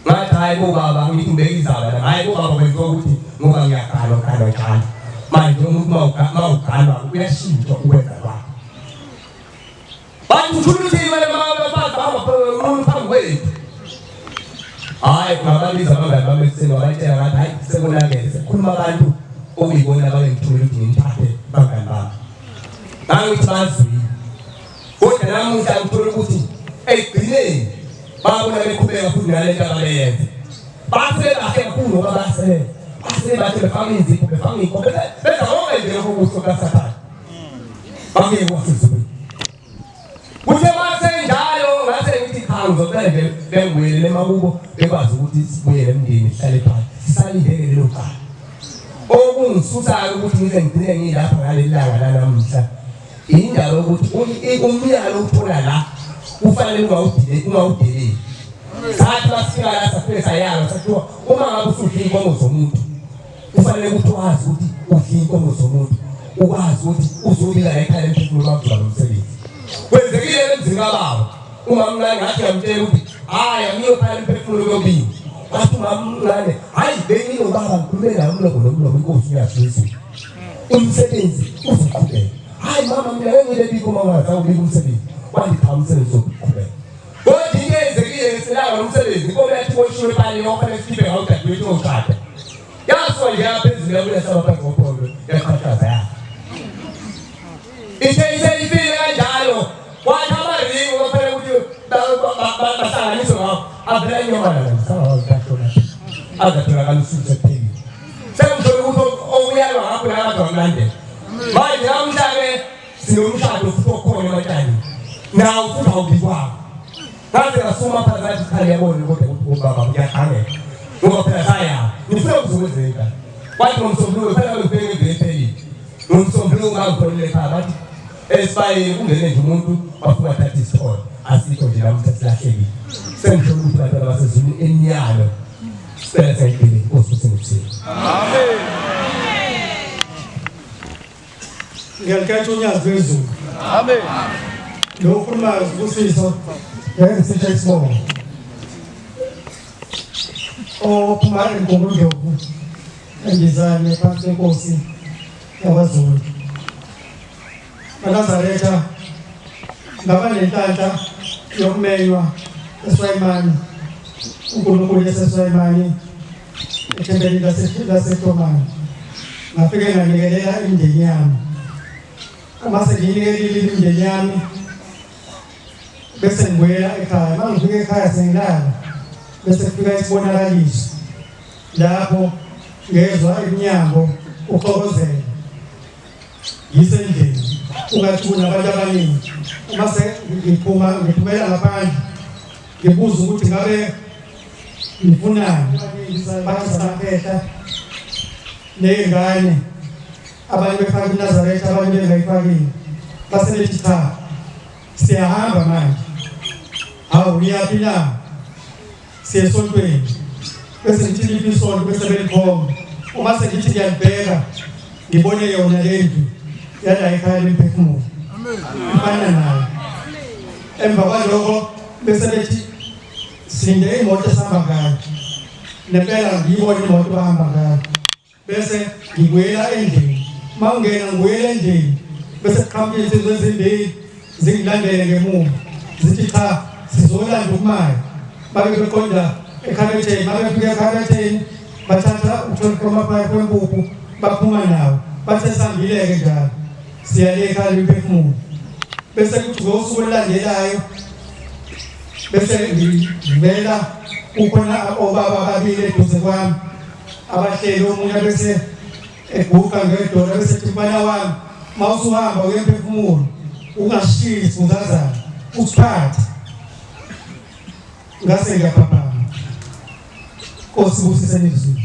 ngathi hayi bo baba ngithi ngibeka izaba la hayi bo baba kwenziwa ukuthi ngoba ngiyagalwa ngigalwa njalo manje umuntu mawugalwa uyashintsha ukwenza kwakhe bathi uthula uthini wena abafazi bahamba nqunu phambi kwethu hayi ngababiza abangani bami ekuseni wabatshela ngathi hayi sekonakele sekukhuluma abantu okuyibona abangithumela ukuthi ngimthathe bangani bami ngangithi bazwile kodwa namuhla ngithola ukuthi ekugcineni babona beqhubeka futhi nale nto ababeyenza base kahle kakhulu ngoba base base bathe befaka izipho befaka iy'nkomo benza konke nje lokho kuhle kukasathane bangeke kwasezulwini kuthe masenjalo ngase ngithi cha ngizocela nje bengibuyelele emakubo bekwazi ukuthi sibuyele emndeni sihlale phansi sisalindele lelo cala okungisusayo ukuthi ngize ngigcine ngilapha ngaleli langa lanamuhla indaba yokuthi umyalo uthola la kufanele ungawudeleli sathi masifika la safike sayala sathiwa uma ngabe usudla iy'nkomo zomuntu kufanele ukuthi wazi ukuthi udla iy'nkomo zomuntu ukwazi ukuthi uzobika la ekhaya lemphefumulo bakuzoba nomsebenzi kwenzekile emzini kababa umamncane ngathi yamtshela ukuthi hhayi angiyokhala emphefumulo kuyobika wathi umamncane hhayi benginobaba ngikhulume naye umlomo nomlomo inkosi uyazizulu umsebenzi uzoqhubeka hayi mama mina ngeke biko uma ungazange ubike umsebenzi wathi cha umsebenzi uzoqhubeka kodwa into eyenzekile ngesilanga lomsebenzi inkomo yathi boshiwe ebani okufanele sikhiphe ngawo udadewethu oshada yasuka nje yaphezulu yabuya saba phansi kophondo yaqhaqhaza yafa ithe iseyifile kanjalo kwathi amaringi kwafanele ukuthi bahlanganiswe ngawo avela inyomalala ngisangawazi kahlona azatholakala usuku sekuphelile Sengisho ukuthi okuyalwa ngakho la bantu bakulandela. Manje namhla-ke sinomshado futhi okhona ematshanini. Nawo futhi awubikwanga. Ngaze ngasukuma phansi ngathi cha ngiyabona kodwa ukuthi ubaba kuyagangeka. Ngoba phela saya ngifuna ukuzokwenzeka. Kwathi ngomsombuluko phela bengifike ngeviki ephelile. Ngomsombuluko ngangikhonile ekhaya bathi esibayeni kungene nje umuntu wafika wathatha isithole. Asikho nje namuhla silahlekile. Sengisho ukuthi abantwana basezulwini emnyalo Sicela sayibhile inkosi usingithile. Amen. Ngiyalikhetha unyazi lwezulu. Amen. Lo okhulumayo Sibusiso ngeke sisho isibongo. Ophuma eMgungundlovu endizane phansi kwenkosi yakwaZulu. MaNazaretha ngaba nenhlanhla yokumenywa eSwayimani uNkulunkulu eseSwayimani ethempelini laseHlomane ngafike nganikelela imindeni yami uma sengiyinikelile imindeni yami bese ngibuyela ekhaya uma ngifika ekhaya sengilala bese kufika isibonakaliso lapho ngezwa emnyango uxokozela ngisendlini ungathi kunabantu abaningi uma sengiphuma ngiphumela ngaphandle ngibuza ukuthi ngabe ngifunani bathi saphehla ney'ngane abanye befake iNazaretha abanye bengayifakile base bethi cha siyahamba manje hawu niyaphi na siye esontweni bese ngithi liphi isonto bese belikhomba uma sengithi ngiyalibheka ngibone yona le ndlu yala ekhaya lemphefumulo ifana nayo emva kwalokho bese bethi silinde imoto esihamba ngayo nempela ngiyibona imoto bahamba ngayo bese ngibuyela endlini. Mangena ngibuyele endlini bese kuqhamuka insizwa ezimbili zingilandele ngemuva zithi cha sizolanda uMaya. Babe beqonda ekhabetheni, babefika ekhabetheni bathatha u-12,5 wempuphu baphuma nawo. Bathe sihambile-ke njalo siya le ekhaya lemphefumulo. Bese kuthi ngosuku olulandelayo bese ngivela kukhona obaba ababili eduze kwami abahleli omunye bese eguqa ngedolo bese ethi mfana wami uma usuhamba uye emphefumulo ungashiyi isifundazana usiphathe ngase ngiyaphaphama. Nkosi busiseni izwi.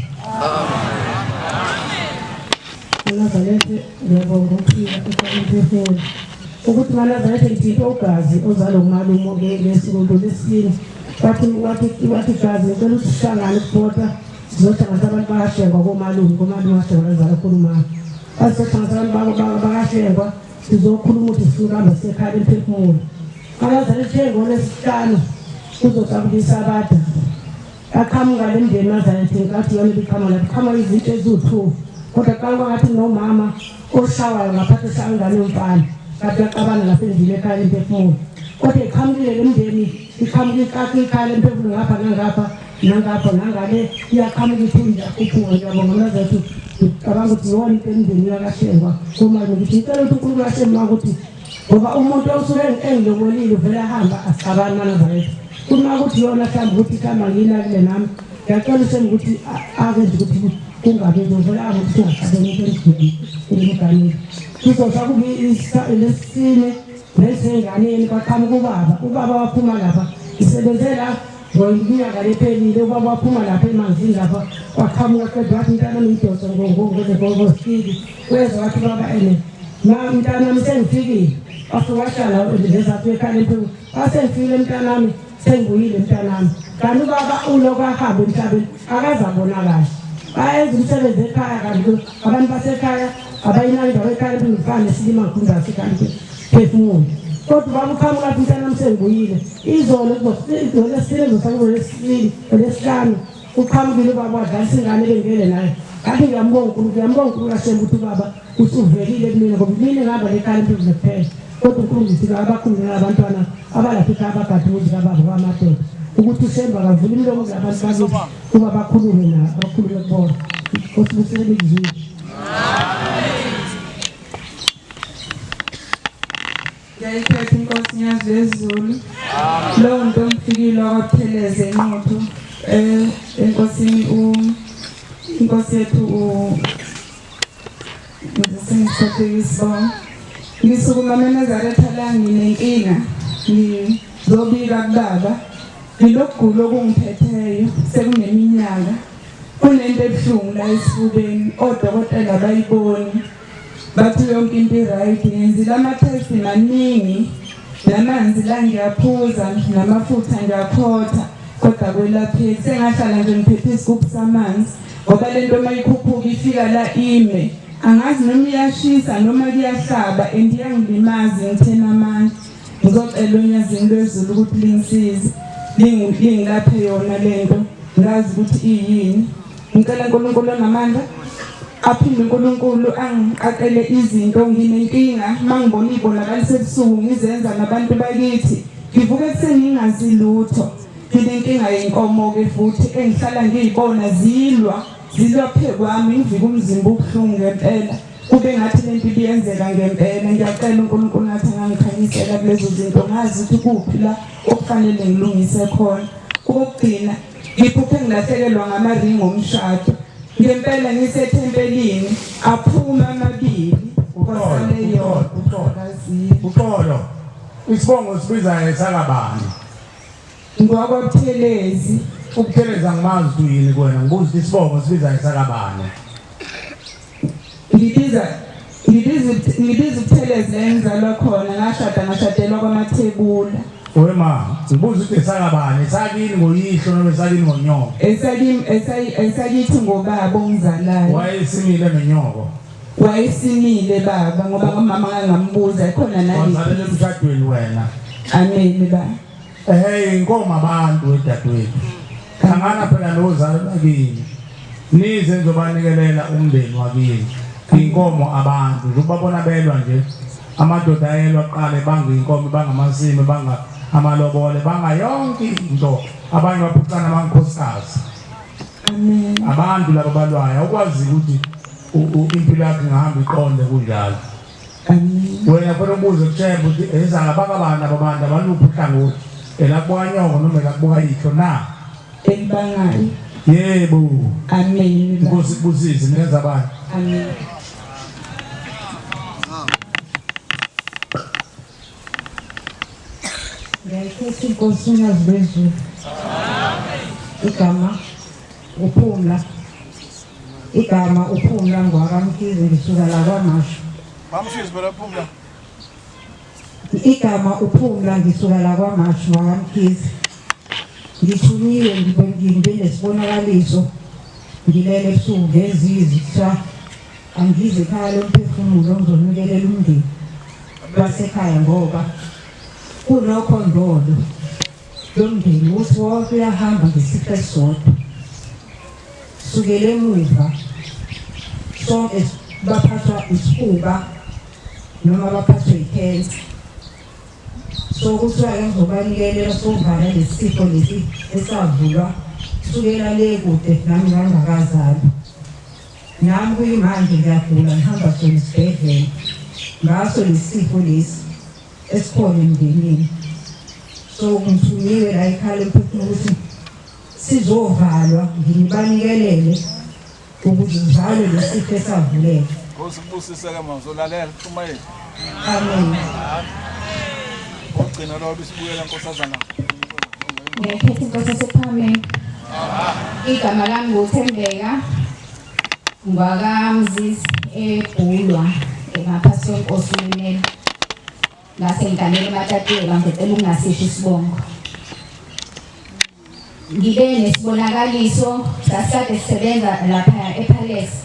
Nazarethe ngiyabonga ukufika ekhaya ukuthi maNazarethe ngithinte ugazi ozalwa umalume ngesuku lwesine wathi wathi wathi gazi ngicela ukuthi sihlangane ukubhota sizohlanganisa abantu bakahlengwa komalume komalume wahlengwa ezala khuluma bazohlanganisa abantu bakahlengwa sizokhuluma ukuthi sifuna ukuhamba sisekhaya lemphefumulo maNazarethe ngolwesihlanu kuzojabulisa abada Aqhamuka le mndeni Nazareth ngenkathi yona ibiqhamuka lapho qhamuka izinto eziwu-two kodwa qala kwangathi nomama oshawayo ngaphathi eshaya ingane yomfana kanti uyaxabana lapha endlini ekhaya lemphefumulo kodwa iqhamukile le mndeni iqhamuka ikati ikhaya lemphefumulo ngapha nangapha nangapha nangale iyaqhamuka iphinde yakhuphuka. Ngiyabonga Nazareth, ngicabanga ukuthi iyona into emndeni yakahlengwa komalume ukuthi ngicela ukuthi uNkulunkulu ahlenge ukuthi ngoba umuntu osuke engilobolile uvele ahamba asixabani maNazaretha uma kuthi yona mhlawumbe ukuthi mhlawumbe angiyinakile nami ngiyacela useni ukuthi akenze ukuthi kungabi ngizovele ahambe ukuthi singaxabeni into emgwini emganile kuzofa kube lesine nesenganeni kwaqhamuka ubaba ubaba waphuma lapha ngisebenze la ngeminyaka lephelile ubaba waphuma lapha emanzini lapha waqhamuka qeda wathi mntanami ngidonsa ngosiki weza wathi baba ene ma mntanami sengifikile wafike wahlala ngezaphi ekhala emphefumulo wasengifikile mntanami sengibuyile mntanami kanti ubaba ulokhu ahambe emhlabeni akazabonakala bayenza umsebenzi ekhaya kanti abantu basekhaya abayinaki indawo ekhaya ngifana nesilima ngikhumba sekhaya phefumulo kodwa ubaba uqhamuka athi mntanami sengibuyile izolo ngolwesine ngizofaka ngolwesibili ngolwesihlanu uqhamukile ubaba wadlalisa ingane ebengele naye ngathi ngiyambonga uNkulunkulu ngiyambonga uNkulunkulu kaShembe ukuthi ubaba usuvelile kumina ngoba mina ngihamba lekhaya impilo kuphela kodwa uNkulunkulu ngithi abakhulumela abantwana abalapha ekhaya abagade umuzi kababa kwamadoda ukuthi uShembe akavule imilomo kulabantu bakithi kuba bakhulume nabo bakhulume kubona. Nkosi busisele izwi. Ngiyayiphetha inkosi Nyazi lwezulu. Lowo muntu omfikile wakwaButhelezi eNquthu eh enkosini u inkosi yethu u ngisengisikhohlile isibongo. Ngisukuma eNazaretha la nginenkinga ngizobika kubaba ngilokugula okungiphetheyo sekuneminyaka kunento ebuhlungu la esifubeni odokotela bayiboni bathi yonke into i-right ngenzile ama-test maningi namanzi la ngiyaphuza namafutha ngiyakhotha kodwa kwelapheki sengahlala nje ngiphethe isigubhu samanzi ngoba le nto uma ikhuphuka ifika la ime angazi noma iyashisa noma kuyahlaba and iyangilimaza ngithena amandla ngizocela onyazini lwezulu ukuthi lingisize lingilaphe yona le nto ngazi ukuthi iyini Ngicela uNkulunkulu onamandla aphinde uNkulunkulu angiqaqele izinto nginenkinga mangibona ibonakalisa ebusuku ngizenza nabantu bakithi ngivuka ekuseni ngingazi lutho nginenkinga yenkomo-ke futhi engihlala ngiyibona zilwa zilwa phe kwami ngivika umzimba ubuhlungu ngempela kube ngathi lento ibiyenzeka ngempela ngiyacela uNkulunkulu ngathi angangikhanyisela kulezo zinto ngazi ukuthi kuphi la okufanele ngilungise khona okokugcina Ngiphuphe ngilahlekelwa ngamaringi omshado. Ngempela ngisethempelini aphuma amabili kwasale yodwa. Uxolo. Isibongo sibiza ngesakabani? NgwakwaButhelezi. UButhelezi angimazi ukuthi uyini kuwena, ngibuza ukuthi isibongo sibiza ngesakabani? Ngibiza ngibiza ngibiza uButhelezi la engizalwa khona ngashada ngashadelwa kwaMathebula. We ma, ngibuza ukuthi esakabani, esakini ngoyihlo noma esakini ngonyoko? Esakimi esakithi ngobaba ongizalayo. Wayesimile nonyoko. Wayesimile baba ngoba ngomama ngangambuza ikhona nani. Wazalela emshadweni wena. Amen baba. Ehhe inkomo abantu wedadewethu. Hlangana phela nozalo lakini. Nize nizobanikelela umndeni wakini. Inkomo abantu nje ubabona belwa nje amadoda ayelwa qale banga inkomo banga amasimi banga amalobole banga yonke into abanye baphucana amankosikazi. Amen. Abantu laba balwayo awukwazi ukuthi impilo yakhe ingahamba iqonde kunjalo. Amen. Wena kufanele ubuze kushembe ukuthi ezangabaka abantu ababantu abaluphi uhlangothi elakubuka nyoko noma elakubuka yihlo na? Elibangayo. Yebo. Amen. Inkosi ibusise nikeza abantu. Amen. Ngiyayikhetha inkosi uNyazi lwezulu. Igama uPhumla. Igama uPhumla ngwakaMkhize ngisuka la kwaMashu. Mamshizi phela Phumla. Igama uPhumla ngisuka la kwaMashu ngwakaMkhize. Ngithunyiwe ngibe ngibe nesibonakaliso ngilele ebusuku ngezizi kuthiwa angize ekhaya lomphefumulo ngizonikelela umndeni wasekhaya ngoba kunokhondolo lomndeni ukuthi wonke uyahamba ngesifo esisodwa sukela emuva sonke baphathwa isifuba noma baphathwe ikhensa so kuthiwa-ke ngizobanikelela sovala lesi sifo lesi esavulwa sukela le kude nami ngangakazalwa nami kuyimanje ngiyagula ngihamba sona isibhedlela ngaso lesi sifo lesi esikhona emndenini so ngithunyiwe la ekhaya lemphefumulo ukuthi sizovalwa ngibanikelele ukuze uvalwe lesifo esavuleka. Nkosi kubusise ke mama uzolalela ushumayele. Amen. Ogcina lo bisibuyela nkosazana. Ngiyakhetha inkosi yasePhameni. Igama lami nguThembeka ngwakamzizi eBhulwa ngaphansi kwenkosi uMemela. Ngase ngiganele eMatatiyela ngicela ukungasisho isibongo. Ngibe nesibonakaliso sasikade sisebenza lapha ePalace.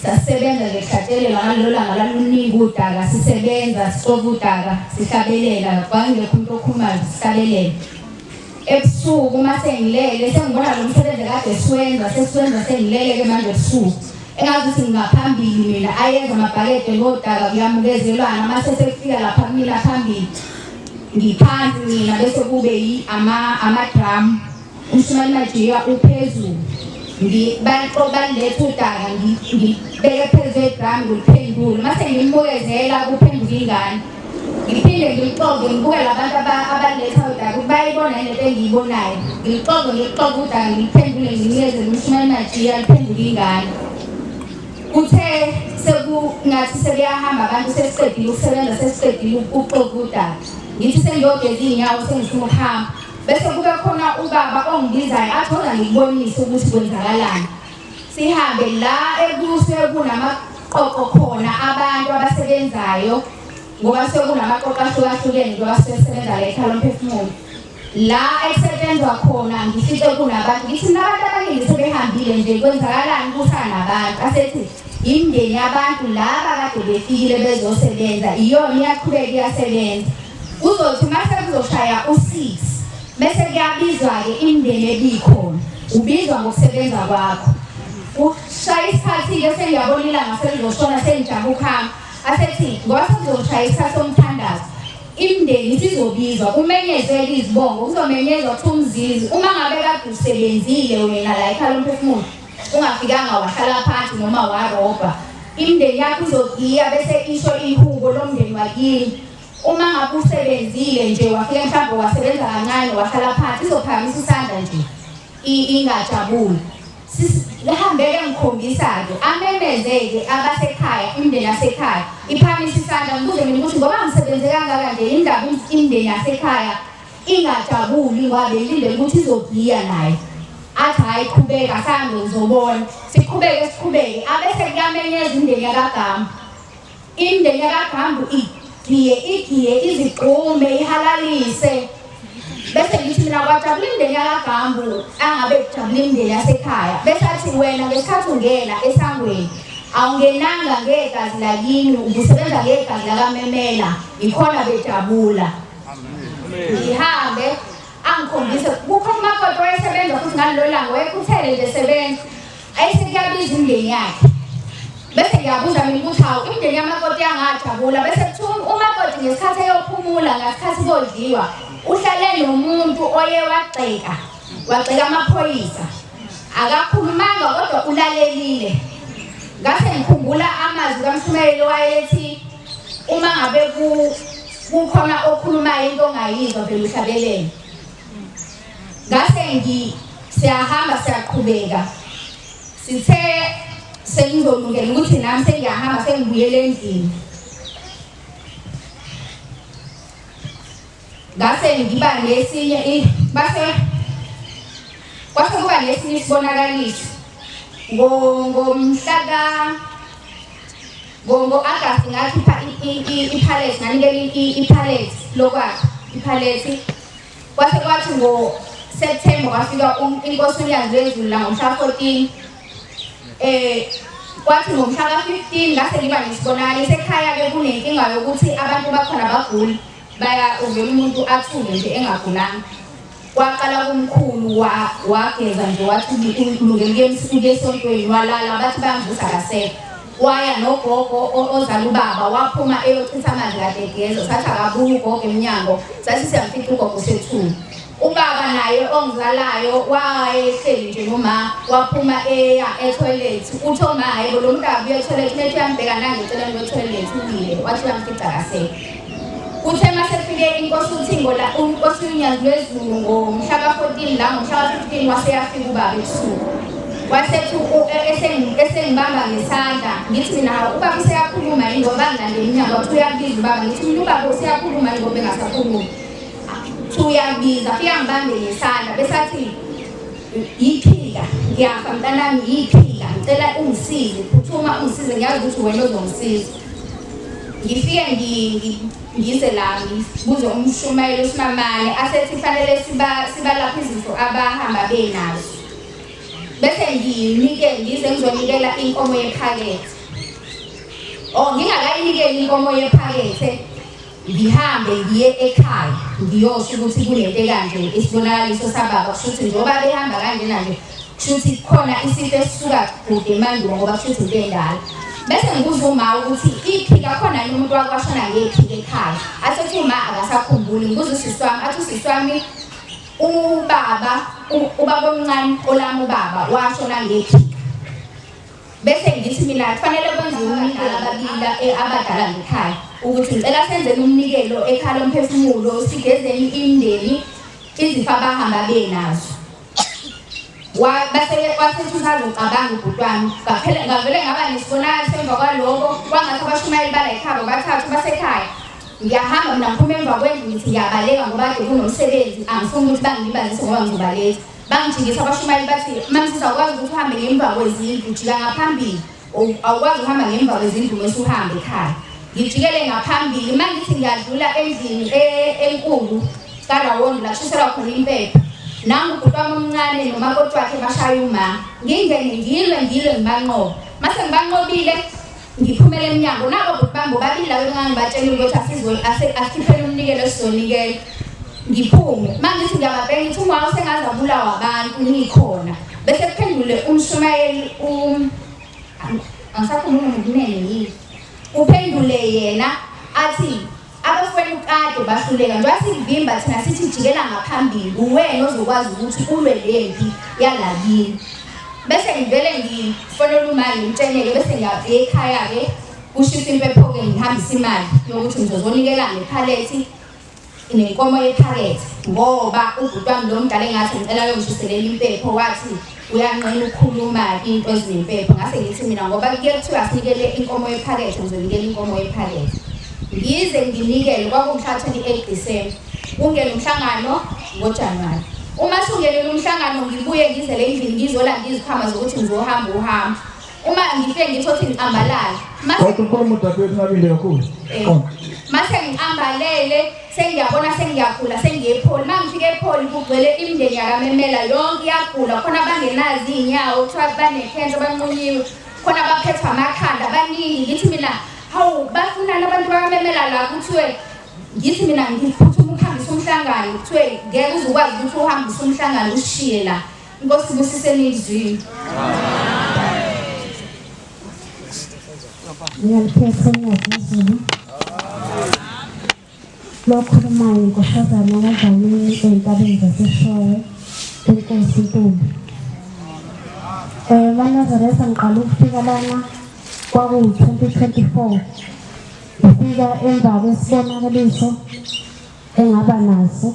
Sasisebenza nje kuhlatshelelwa ngalelo langa laluningi udaka sisebenza sixova udaka sihlabelela kwakungekho umuntu okhulumayo sihlabelela. Ebusuku uma sengilele sengibona lo msebenzi kade siwenza sesiwenza sengilele-ke manje ebusuku. Engazuthi ngingaphambili mina ayenza amabhakede ngodaka kuyamukezelwana uma sesekufika lapha kumina phambili. Ngiphansi mina bese kube yi ama ama drum umshumali majiya uphezulu baletha udaka ngibeke phezu kwedrum ngiliphendule mase ngimbukezela kuphenduka ingane ngiphinde ngilixove ngibuke labantu abaletha udaka ukuthi bayibona yini lento engiyibonayo ngilixove ngilixove udaka ngiliphendule nginikezele umshumali majiya liphenduke ingane Kuthe sekungathi sebeyahamba abantu sesiqedile ukusebenza sesiqedile ukuxoxa udaba. Ngithi sengiyogeza iy'nyawo sengifuna ukuhamba. Bese kube khona ubaba ongibizayo athi woza ngikubonise ukuthi kwenzakalani. Sihambe la ekusuke kunamaqoqo khona abantu abasebenzayo ngoba suke kunamaqoqo ahlukahlukene njengoba suke sisebenza la ekhaya lomphefumulo. La ekusetshenzwa khona ngifice kunabantu ngithi mina abantu abaningi sebehambile nje kwenzakalani kusanabantu asethi imindeni yabantu laba kade befikile bezosebenza iyona iyaqhubeka iyasebenza kuzothi uma sekuzoshaya u-six bese kuyabizwa-ke imindeni ebikhona ubizwa ngokusebenza kwakho ushaya isikhathi-ke sengiyabona ilanga selizoshona sengijaha ukuhamba asethi ngoba sekuzoshaya isikhathi somthandazo Imindeni isizobizwa kumenyezwe izibongo kuzomenyezwa kuthiwa umzizi uma ngabe kade usebenzile wena la ekhaya lomphefumulo ungafikanga wahlala phansi noma warobha imindeni yakho izogiya bese isho ihubo lomndeni wakini uma ngabe usebenzile nje wafika mhlawumbe wasebenza kancane wahlala phansi izophakamisa isandla nje ingajabuli Lihambeke ngikhombisa-ke amemeze-ke abasekhaya imindeni yasekhaya iphakamise isandla ngibuze mina ukuthi ngoba ngisebenze kangaka nje indaba imindeni yasekhaya ingajabuli ngoba bengilindele ukuthi izogiya naye athi hhayi qhubeka sambe uzobona siqhubeke siqhubeke abese kuyamenyeza imindeni yakagamba Imindeni yakaGambu igiye igiye izigqume ihalalise bese ngithi mina kwajabula imindeni yakaGambu angabe kujabula imindeni yasekhaya bese athi wena ngesikhathi ungena esangweni awungenanga ngegazi lakini ubusebenza ngegazi lakamemela yikhona bejabula ngihambe angikhombise kukhona umakoti wayesebenza futhi ngalelo langa wayekhuthele nje sebenza ayesekuyabiza umndeni yakhe. Bese ngiyabuza mina ukuthi hawu imindeni yamakoti yangajabula bese kuthiwa umakoti ngesikhathi eyophumula ngasikhathi kodliwa uhlale nomuntu oye wagxeka wagxeka amaphoyisa akakhulumanga kodwa ulalelile ngase ngikhumbula amazwi kamshumayeli wayethi uma ngabe kukhona okhulumayo into ongayizwa vele uhlabelele ngase ngi siyahamba siyaqhubeka Sithe sengizolungela ukuthi nami sengiyahamba sengibuyele endlini. Ngase ngiba nesinye base kwase kuba nesinye isibonakaliso ngomhla ka ngo-Agasti ngakhipha iphalet nganikela iphalet lokwakha iphalet Kwase kwathi ngo-September kwafika um, inkosi uNyazi lwezulu la ngomhla 14 eh kwathi ngomhla ka-15 ngase ngiba nesibonakaliso ekhaya-ke kunenkinga yokuthi abantu bakhona baguli baya uvele umuntu athuke nje engagulanga kwaqala kumkhulu wageza nje wathi ulungele ukuya esontweni walala bathi bayamvusa kasekho Waya nogogo ozala ubaba waphuma eyochitha amanzi kade egeza sathi akabuye ugogo emnyango sathi siyamfica ugogo usethule. Ubaba naye ongizalayo wayehleli nje noma waphuma eya etoilet uthi oma hayi bo lo muntu akabuye etoilet methi uyambheka nange eceleni kwetoilet umile wathi uyamfica kasekho. Kuthe uma sekufike inkosi uThingo la inkosi uNyazi lwezulu ngomhla ka-14 la ngomhla ka-15 waseyafika ubaba ebusuku. Wasethi esengibamba ngesandla ngithi mina hawu ubaba useyakhuluma yini ngoba bangilande emnyango wathi uyakubiza ubaba ngithi mina ubaba useyakhuluma yini ngoba engasakhulumi. Thi uyakubiza fika ngibambe ngesandla bese athi yiphika ngiyafa mntanami yiphika ngicela ungisize phuthuma ungisize ngiyazi ukuthi wena ozongisiza. Ngifike ngize la ngibuze umshumayeli usimamane asethi kufanele sibalaphe izifo abahamba benazo. Bese nginike ngize ngizonikela inkomo yephakethe. Oh ngingakayinikeli inkomo yephakethe ngihambe ngiye ekhaya ngiyosho ukuthi kunento ekanje isibonakaliso sababa kusho ukuthi njengoba behamba kanjena nje kusho ukuthi khona isifo esisuka kude emandulo ngoba kusho ukuthi into endala bese ngibuza uma ukuthi iphika khona yini umuntu wakwashona ngephika ekhaya athi uthi uma akasakhumbuli ngibuza usisi wami athi usisi wami ubaba ubaba omncane olami ubaba washona ngephika Bese ngithi mina kufanele kwenziwe umnikelo ababili eh, abadala ngekhaya ukuthi ngicela senzeni umnikelo ekhaya lomphefumulo sigezeni imindeni izifo abahamba benazo base wasethi usazocabanga ubhuti wami ngaphela ngavele ngaba nesibonakaliso emva kwaloko kwangathi abashumayeli bala ekhaya bathathu basekhaya ngiyahamba mina ngiphuma emva kwendlu ngithi ngiyabaleka ngoba kade kunomsebenzi angifuni ukuthi bangilibazise ngoba ngizobaleka Bangijikisa abashumayeli bathi mamsisi awukwazi ukuthi uhambe ngemva kwezindlu jika ngaphambili awukwazi ukuhamba ngemva kwezindlu mese uhambe ekhaya ngijikele ngaphambili uma ngithi ngiyadlula endlini e, enkulu karawondi la kushiselwa khona impepho nangu ubhuti wami omncane nomakoti wakhe bashaya uma ngingene ngilwe ngilwe ngibanqobe mase ngibanqobile ngiphumele emnyango nabo bhuti bami bobabili labo engangibatshela ukuthi asikhiphele umnikelo esizonikela ngiphume uma ngithi ngiyababheka ngithi uma usengaze abulawa abantu ngikhona bese kuphendule umshumayeli um angisakhulumi ngokunene yini uphendule yena athi Abafowenu kade bahluleka njengoba sikuvimba thina sithi jikela ngaphambili uwena ozokwazi ukuthi ulwe lempi yalakini. Bese ngivele ngifonela uma ngimtsheneke bese ngiya ekhaya-ke kushisa impepho-ke ngihambise imali yokuthi ngizozonikela ngephalethi nenkomo yephakethe ngoba ubhuti wami lo mdala engathi ngicela ayongishiselela impepho wathi uyanqena ukukhuluma into ezinempepho ngase ngithi mina ngoba kuye kuthiwa asinikele inkomo yephakethe ngizonikela inkomo yephakethe ngize nginikele kwakumhla 28 December kungena umhlangano ngoJanuwari uma sungenele umhlangano ngibuye ngizele endlini ngizolanda izikhwama zokuthi ngizohamba uhambo uma ngifike ngitho ukuthi ngiqambalale Kodwa ukhuluma udadewethu nabile kakhulu. Eh, mase ngiqambalele sengiyabona sengiyagula sengiye epholi uma ngifika epholi kugcwele imindeni yakamemela yonke iyagula khona abangenazo iy'nyawo kuthiwa banekhensa banqunyiwe khona abaphethwe amakhanda baningi ngithi mina hawu bafunani abantu bakamemela la kuthiwe ngithi mina ngiphuthuma ukuhambisa umhlangano kuthiwe ngeke uze ukwazi ukuthi uhambise umhlangano usishiye la inkosi ibusiseni izwini. Ngiyaliphetha uNyazi Zulu. Lokhulumayo inkosazana kaDlamini ey'ntabeni zaseShowe, inkosi Ntuli. MaNazaretha ngiqala ukufika lana kwakuwu-2024. Ngifika emva kwesibonakaliso engaba naso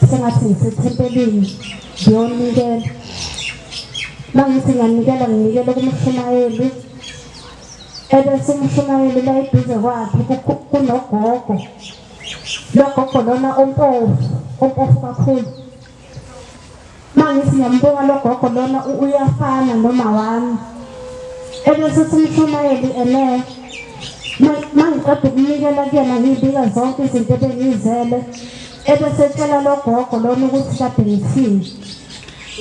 sengathi ngisethempelini ngiyonikela. Uma ngithi ngiyanikela nginikele kumshumayeli ebese umshumayeli la eduze kwakhe kunogogo. Lo gogo lona ompofu, ompofu kakhulu. Uma ngithi ngiyambuka lo gogo lona uyafana noma wami. Ebese uthi umshumayeli ene uma ngiqeda ukunikela kuyena ngiyibika zonke izinto ebengiyizele ebese etshela lo gogo lona ukuthi kade ngithini.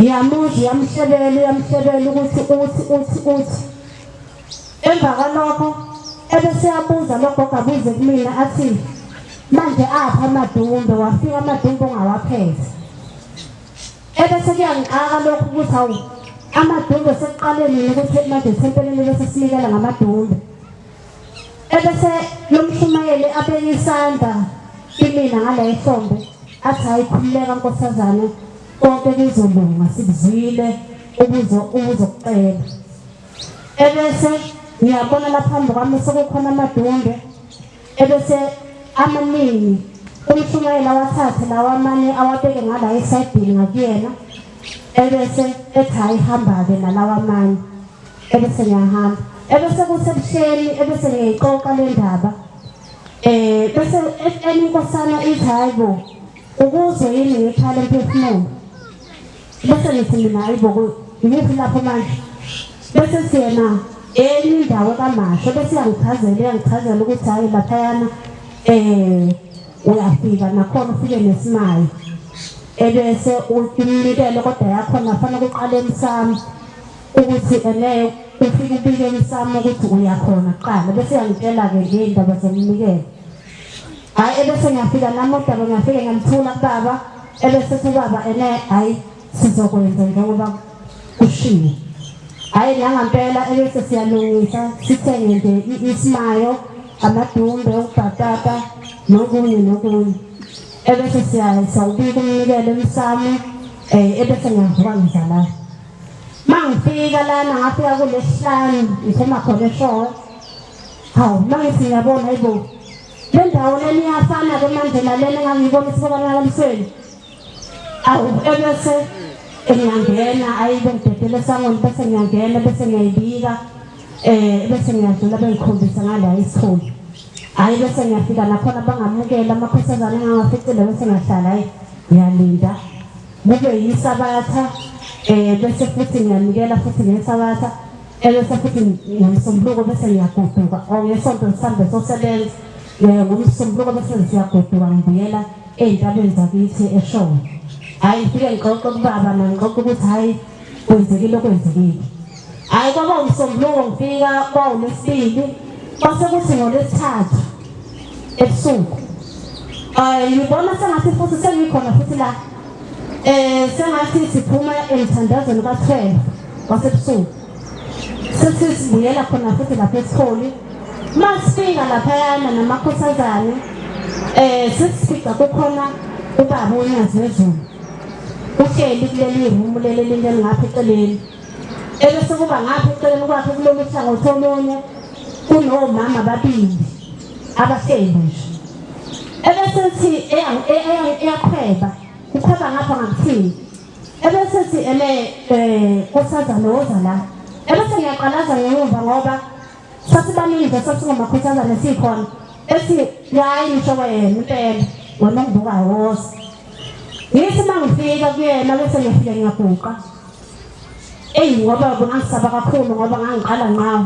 Ngiyamuzwa uyamhlebela uyamhlebela ukuthi uthi uthi uthi. Emva kwalokho ebese eyabuza lo gogo abuze kumina athi manje apha amadumbe wafika amadumbe ongawaphethe. Ebese kuyangixaka lokhu ukuthi hawu amadumbe sekuqale nini ukuthi manje ethempelini bese sinikela ngamadumbe. Ebese lo mshumayeli abeke isandla kimina ngala ehlombe athi hayi khululeka nkosazane konke kuzolunga sikuzwile ubuzo ubuzokucela. Ebese ngiyabona la phambi kwami sekukhona amadumbe ebese amaningi umshumayeli awathathe lawa amanye awabeke ngala esayidini ngakuyena ebese ethi hayi hamba-ke nalawa amanye ebese ngiyahamba ebese kusebuhleni ebese ngiyayixoxa le ndaba um bese enye inkosana ithi hayi bo ukuzwe yini ngikhala emphefumulo bese ngithi mina hayi bo ngiphi lapho manje bese siyena enye indawo kaMasho bese iyangichazela iyangichazela ukuthi hhayi laphayana um uyafika nakhona ufike nesimayo ebese umnikelo kodwa yakhona fanele uqale emsamo ukuthi ene ufike ubike emsamo ukuthi uyakhona kuqala bese uyangitshela-ke ngey'ndaba zomnikelo hhayi ebese ngiyafika nami udaba ngiyafike ngiyamthula kubaba ebese ethi ubaba ene hhayi sizokwenza njengoba kushiwo hhayi nangampela ebese siyalungisa sithenge nje isimayo amadumbe ubhatata nokunye nokunye ebese siyawubika umnikelo emsamo um ebese ngiyavuka ngiza la uma ngifika lana ngafika kulesihlanu ngiphuma khona eshowe hawu uma ngithi ngiyabona hayibo le ndawo lena iyafana-ke manje nalena engangiyibona esibonakalisweni awu ebese ngiyangena ayi bengidedela esangweni bese ngiyangena bese ngiyayibika um bese ngiyadlula bengikhombisa ngala isikhulu hhayi bese ngiyafika nakhona bangamukela amakhosazane engangaficile bese ngiyahlala hayi ngiyalinda kube yisabatha um bese futhi ngiyanikela futhi ngesabatha ebese futhi ngomsombuluko bese ngiyagoduka or ngesonto sihambe sosebenza ngomsombuluko bese siyagoduka ngibuyela ey'ntabeni zakithi eshowe hhayi ngifike ngixoxe kubaba nangixoxe ukuthi hhayi kwenzekile okwenzekile hhayi kwaba umsombuluko ngifika kwawulwesibili kwase kuthi ngolwesithathu ebusuku um ngibona sengathi futhi sengikhona futhi la um sengathi siphuma emthandazweni ka-12 wasebusuku sethi sibuyela khona futhi lapha esikholi masifika laphayana namakhosazane um sesifica kukhona ubaba uNyazi Wezulu uhleli kuleli room leli elinye elingapha eceleni ebese kuba ngapha eceleni kwakhe kulolu hlangothi olunye kunomama ababili abahleli nje ebese ethi eyaqhweba uqhweba ngapha ngakuthini ebese ethi ene um nkosazane woza la ebese ngiyaqalaza ngemuva ngoba sasibaningi nje sasingomakhothazane sikhona ethi hayi ngisho kwayena impela wena ongibukayo woza ngithi uma ngifika kuyena bese ngifike ngiyaguqa eyi ngoba ngangisaba kakhulu ngoba ngangiqala nqa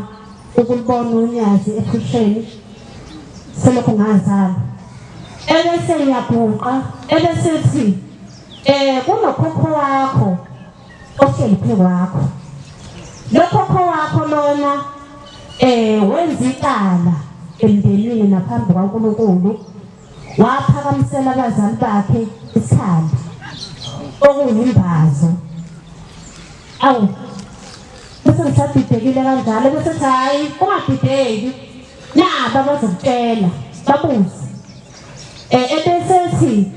ukulibona unyazi ephusheni selokhu ngazalwa ebese ngiyaguqa ebese ethi um kunokhokho wakho ohleli phezu kwakho lo khokho wakho lona eh wenza icala emndenini naphambi kwaNkulunkulu waphakamisela abazali bakhe isikhali okuyimbazo awu. Bese ngisadidekile kanjalo bese ethi hhayi ungadideki naba abazokutshela babuze. Um ebese ethi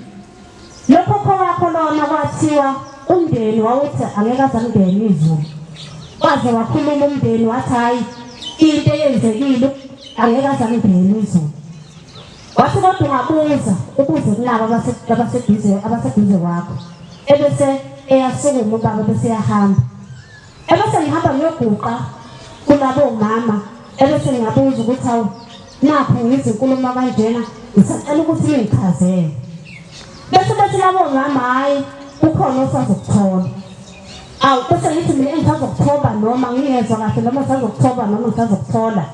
lo khokho wakho lona kwathiwa umndeni wawuthi angeke aze amngene izulu. Waze wakhuluma umndeni wathi hhayi into eyenzekile angeke aze amngene izulu. Wathi kodwa ungabuza ubuze kulabo abaseduze abaseduze kwakho. Ebese eyasukuma ubaba bese eyahamba. Ebese ngihamba ngiyoguqa kulabo mama ebese ngiyabuza ukuthi awu nakhu ngizinkulumo kanjena ngisacela ukuthi ningichazele. Bese bethi labo mama hhayi kukhona osazokuthola. Awu bese ngithi mina engisazokuthoba noma ngingezwa kahle noma ngisazokuthoba noma ngisazokuthola.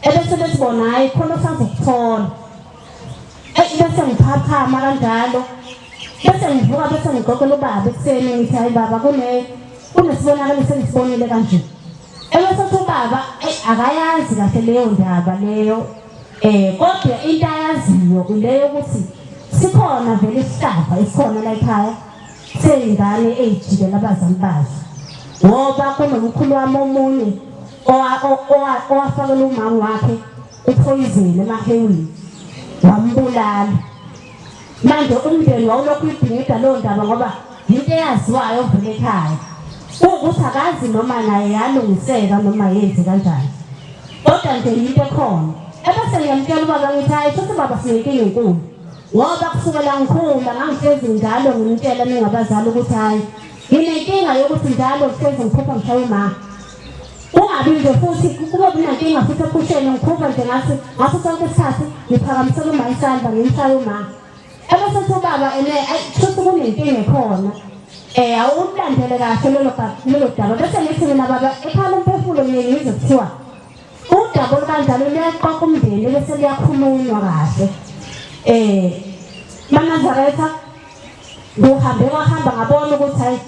Ebese bethi bona hhayi khona osazokuthola. Eyi bese ngiphaphama kanjalo bese ngivuka bese ngixoxela ubaba ekuseni ngithi hayi baba kune kunesibonakaliso engisibonile kanje. Ebese uthi ubaba eyi akayazi kahle leyo ndaba leyo eh kodwa into ayaziyo ileyo ukuthi sikhona vele isihlava esikhona la ekhaya seyingane eyijikela abazali bazo ngoba kunomkhulu wami omunye owafakela umama wakhe uphoyizeni emahewini wambulala. Manje umndeni wawulokhu uyidingida leyo ndaba ngoba yinto eyaziwayo vele ekhaya. Kuwukuthi akazi noma naye yalungiseka noma yenze kanjani. Kodwa nje yinto ekhona. Ebese ngiyamtshela ubaba ngithi hayi shuthi baba sinenkinga enkulu. Ngoba kusukela ngikhula ngangihlezi njalo ngimtshela ningabazali ukuthi hayi nginenkinga yokuthi njalo ngihlezi ngiphupha ngishaya uma. Kungabi nje futhi kube kunenkinga futhi ephusheni ngiphupha nje ngathi ngaso sonke isikhathi ngiphakamisela uma isandla ngimshaya uma. Ebese ethi ubaba ene ayi shuthi kunenkinga ekhona. Eh awulandele kahle lolo lolo daba bese ngithi mina baba ekhaya lomphefumulo ngiye ngizwe kuthiwa udaba olukanjalo luyaqoqa umndeni bese luyakhulunywa kahle. Eh maNazaretha kuhambe kwahamba ngabona ukuthi hayi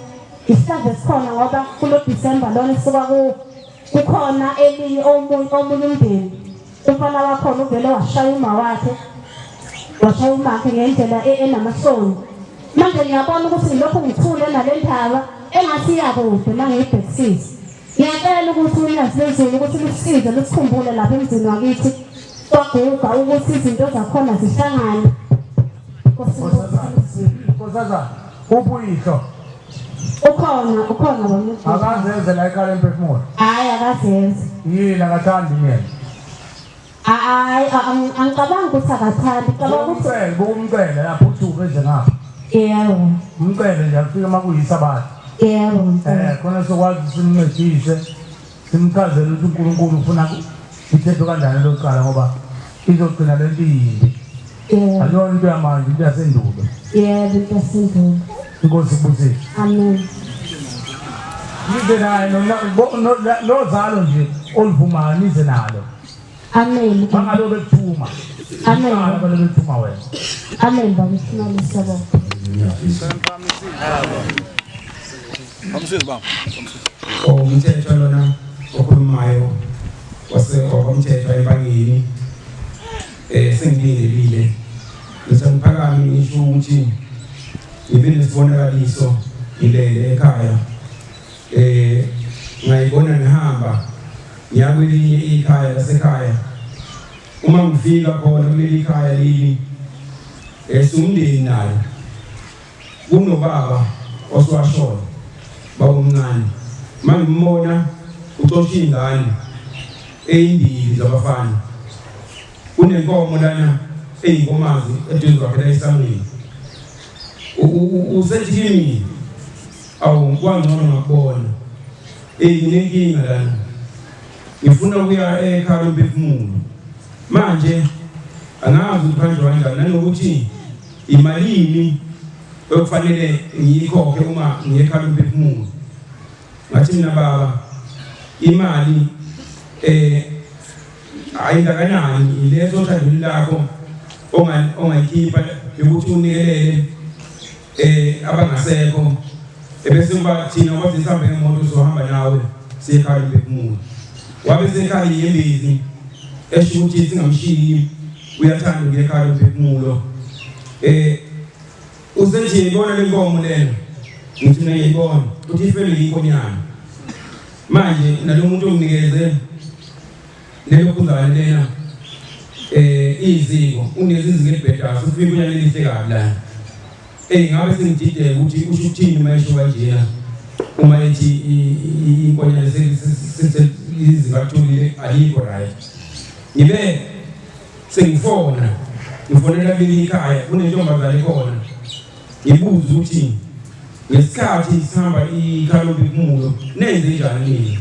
isihlava esikhona ngoba kulo December lona suka ku kukhona elinye omunye omunye umndeni umfana wakhona uvele washaya uma wakhe washaya umakhe ngendlela e, enamahloni manje ngiyabona ukuthi ngilokhu ngithule nale ndaba engathi iyakude uma ngiyibhekisisa ngiyacela ukuthi unyazi lwezulu ukuthi lusize lusikhumbule lapha emzini wakithi kwaguga ukuthi izinto zakhona zihlangane Nkosazana, uphi uyihlo? Ukhona, ukhona baba. Akazenze la ekhaya emphefumulo. Hayi akazenze. Yini akathandi yena? Hayi angicabangi ukuthi akathandi, ngicabanga ukuthi Umcele, bukumcele lapho uthi eze ngapha. Yebo. Umcele nje afike uma kuyisabatha. Yebo. Eh khona sokwazi simncedise. Simchazele ukuthi uNkulunkulu ufuna ithethwe kanjani lokuqala ngoba izogcina lento iyimbi. Yebo. Akuyona into yamanje into yasendulo. Yebo into yasendulo. Inkosi ibusise. Amen. Nize naye nozalo nje oluvumayo nize nalo. Amen. Bangalo bekuthuma. Amen. Bangalo bekuthuma wena. Amen baba Sinalo siyabonga. Amsizi baba. Umthetho lona okhulumayo wase wakwamthetho empangeni eh sengibingelile ngithe ngiphakame ngisho ukuthi ngibe nesibonakaliso ngilele ekhaya eh ngayibona ngihamba ngiya kwelinye ikhaya lasekhaya uma ngifika khona kuleli khaya leli eh siwumndeni nayo Kunobaba osewashona babomncane mangimbona uxosha iy'ngane eyimbili zabafana kunenkomo lana eyinkomazi eduze kwakhe la esangweni usethi kimi awu kwangcono ngakubona eyi nginenkinga lana ngifuna ukuya ekhaya lomphefumulo manje angazi ukuthi kuhanjwa kanjani nanokuthi Imalini okufanele ngiyikhokhe uma ngiye ekhaya lomphefumulo? Ngathi mina baba imali eh ayingakanani leso othandweni lakho ongayikhipha yokuthi unikelele eh abangasekho ebese kuba thina ngoba sihambe ngemoto sizohamba nawe siye ekhaya lomphefumulo wabe sekhala inyembezi esho ukuthi singamshiyi uyathanda ukuya ekhaya lomphefumulo eh usethi yibona lenkomo lena ngithi mina ngiyibona uthi ifelwe yinkonyane. Manje nalomuntu onginikeze lelo khuzane lena eh iziko unikeze iziko elibhedayo ufike inkonyane elihle kabi la. Eyi ngabe sengidideka ukuthi usho ukuthini uma esho kanjena uma ethi inkonyane iziko alitholile alikho right. Ngibe sengifona ngifonela kwelinye ikhaya kunentombazane khona ngibuze ukuthi ngesikhathi sihamba ikhalombi kumulo nenze njani nini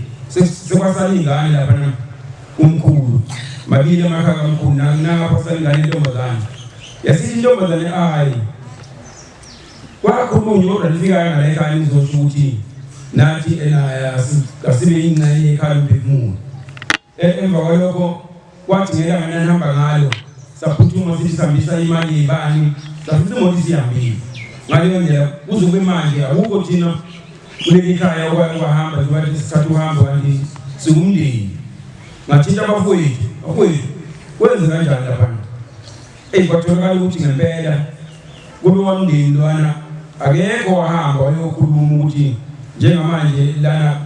sekwasala ingane lapha kumkhulu mabili amakhaya kamkhulu nangapha sala ingane intombazane yasithi intombazane ayi kwakhulunywa kodwa nifikayo ngale ekhaya nizosho ukuthi nathi ena asibe ingxenye yekhaya lomphefumulo Emva kwalokho kwathi ngelanga nanihamba ngalo saphuthuma sithi sihambisa imali yebani safica imoto isihambile. Ngaleyo ndlela kuze kube manje akukho thina kuleli khaya okwahamba njengoba sithatha uhambo kanti singumndeni. Ngathinta abafowethu, bafowethu kwenze kanjani laphana? Eyi kwatholakala ukuthi ngempela kulowa mndeni lwana akekho wahamba wayokhuluma ukuthi njengamanje lana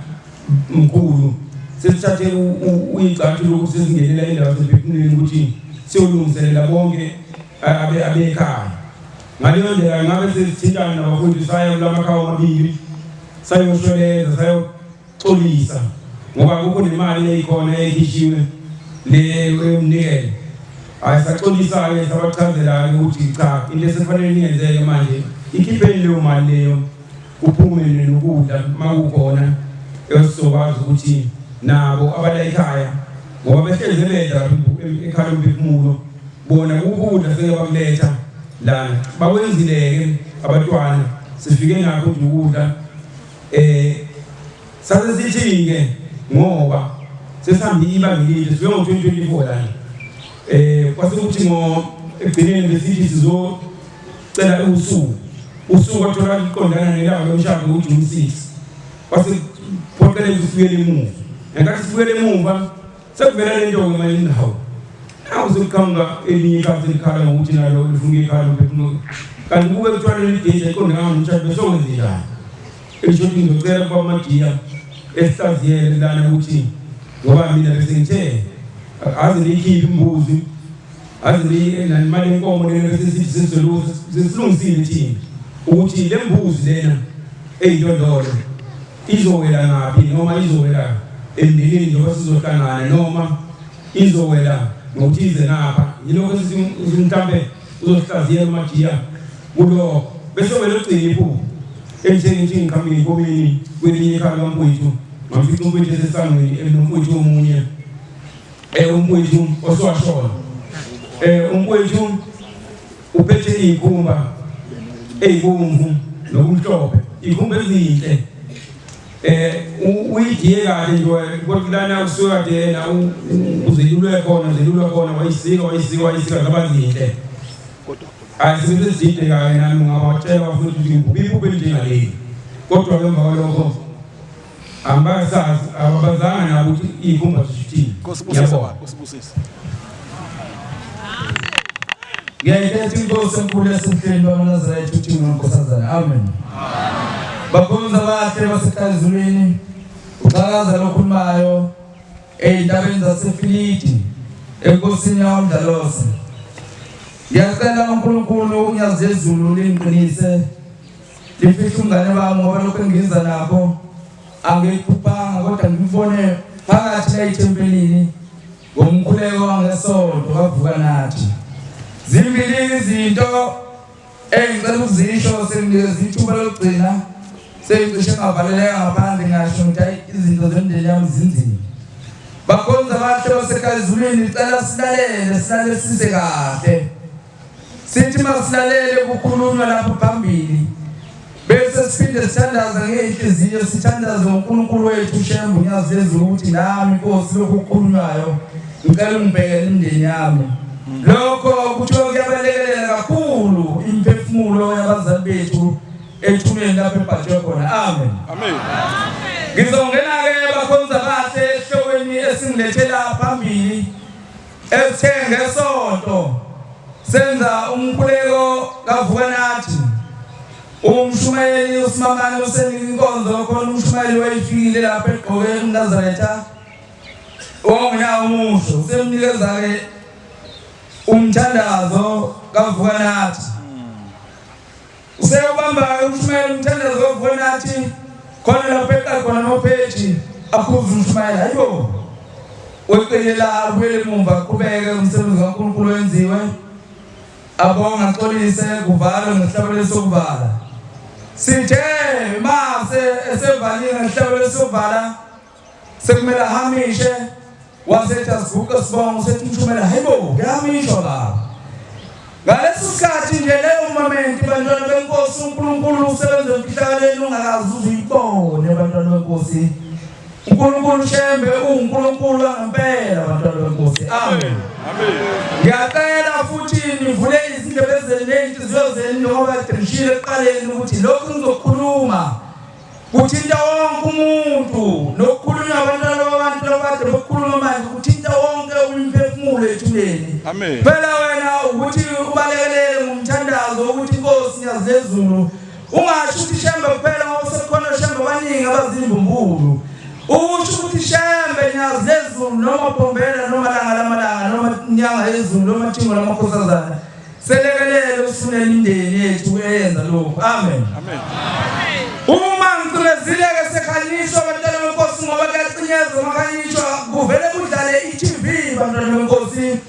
mkhulu sesithathe uyigxathu lokuthi sesingenela indawo yasemphefumulweni ukuthi siyolungiselela bonke abekhaya. Ngaleyo ndlela ngabe sesithintana nabafowethu saya kula makhaya omabili sayoshweleza sayoxolisa ngoba akukho nemali eyikhona eyayikhishiwe le yomnikelo. Hhayi saxolisa-ke sabachazela-ke ukuthi cha into esekufanele niyenzeke manje ikhipheni leyo mali leyo kuphume nokudla makukhona esizokwazi ukuthi nabo abala ekhaya ngoba behlezi bedla ekhaya lomphefumulo bona ukudla seke bakuletha lana bakwenzile-ke abantwana sifike nakho nje ukudla eh sase sithi-ke ngoba sesihambe ibanga elide sifike ngo-2024 lana eh kwase kuthi ngo ekugcineni besithi sizocela usuku usuku wathola liqondana nelanga lomshado uJune 6 kwase phoqeleka ukuthi sibuyele emuva ngenkathi sibuyele emuva sekuvela le nto-ke manje indawo naku sekuqhamuka elinye ikhathi elikhala ngokuthi nalo lifuna ikhala lomphefumulo kanti kube kuthiwa leli date ayiqondanga nomshado besokwenze njani elisho ukuthi ngizocela kuba amadiya esihlaziyele lana ukuthi ngoba mina bese ngithe aze niyikhiphe imbuzi Azi ni imali yenkomo lena bese sithi sesilungisile thina ukuthi le mbuzi lena eyintondolo izowela ngaphi noma izowela emndenini njengoba sizohlangana noma izowela ngokuthi ize ngapha yilokho sithi mhlambe uzohlaziyela umajiya kulokho bese wena ugcina iphupho enjengithi ngiqhamuke enkomeni kwelinye ikhaya likamfowethu ngamfica umfowethu esesangweni enomfowethu omunye eh umfowethu oswashona eh umfowethu uphethe izikhumba ezibomvu nokumhlophe izikhumba ezinhle eh uyidiye kahle nje kodwa lana usuke kade yena uzelulwe khona uzelulwe khona wayisika wayisika wayisika zaba zinhle ayisebenzise zide kahle nami ngawatshela futhi ukuthi ngibukile iphupho elinjengaleli kodwa emva kwalokho Angibasazi ababazanga nabo ukuthi iyikhumba zishuthini. Nkosi busise baba, Nkosi busise. Ngiyayikhetha inkosi enkulu yasemhleni bamaNazaretha uthi ngonkosazana. Amen. Bakhonza abahle basekhaya ezulwini. Uxhakaza lokhulumayo ezintabeni zaseFilidi enkosini yakwamdlalose. Ngiyacela uNkulunkulu unyazi lezulu lingiqinise Lifihle umngane wami ngoba lokho engiza nakho angikuphuphanga kodwa ngikubone phakathi la ethempelini ngomkhuleko wangesonto kavuka nathi. Zimbili izinto engicela ukuzisho senginikeza ithuba lokugcina sengicishe ngavaleleka ngaphandle ngasho ngithi hayi izinto zemndeni yami zinzima. Bakhonza abahle basekhaya ezulwini cela silalele silalelisise kahle. Sithi masilalele kukhulunywa lapha phambili bese siphinde sithandaza ngey'nhliziyo sithandaze ngoNkulunkulu wethu uShembe uNyazi lezulu ukuthi nami Nkosi lokhu okukhulunywayo ngicela ungibhekele imindeni yami. Lokho kuthiwa kuyabalekelela kakhulu imiphefumulo yabazali bethu ethuneni lapho ebhajwe khona. Amen. Amen. Ngizongena-ke bakhonza kahle esihlokweni esingilethela phambili Esithe ngesonto senza umkhuleko kavuka nathi. Umshumayeli uSimamane usenika inkonzo khona umshumayeli wayefikile lapha egqoke umNazaretha wawungenawo umusho usemnikeza-ke umthandazo kavuka nathi useyobamba-ke umshumayeli umthandazo kavuka nathi khona lapho eqa khona nopheji aphuze umshumayeli hayibo weqile la abuyele emumva aqhubeke umsebenzi kaNkulunkulu wenziwe Abonga axolise kuvalwe ngesihlabelo sokuvala. Sithe mase esevalile ngesihlabelo sokuvala sekumele ahamishe wasethi asiguqe sibonga usethi umshumela hayibo kuyahamishwa baba. Ngaleso sikhathi nje leyo moment bantwana benkosi uNkulunkulu usebenza emfihlakalweni ungakaze uzuyibone bantwana benkosi. uNkulunkulu Shembe uNkulunkulu wangempela bantwana benkosi. Amen. Amen. Ngiyacela futhi nivule izindlebe zenu nezinhliziyo zenu njengoba ngishilo ekuqaleni ukuthi lokhu ngizokhuluma kuthinta wonke umuntu nokukhulunywa abantwana babantu labade bokukhuluma manje kuthinta wonke umphefumulo ethuneni. Phela wena ukuthi ubalekelele ngomthandazo ukuthi inkosi nyazezulu Ungasho ukuthi Shembe kuphela ngoba sekukhona oShembe abaningi abazimbumbulu. Usho ukuthi Shembe nyazi lezulu noma Bhombela noma langa lamalanga noma nyanga yezulu noma thingo lamakhosazana. Selekelele usunele imindeni yethu eyenza lokhu. Amen. Amen. Uma ngicimezile-ke sekhanyiswa abantwana benkosi ngoba kuyacinyezwa makhanyiswa kuvele kudlale i-TV bantwana benkosi.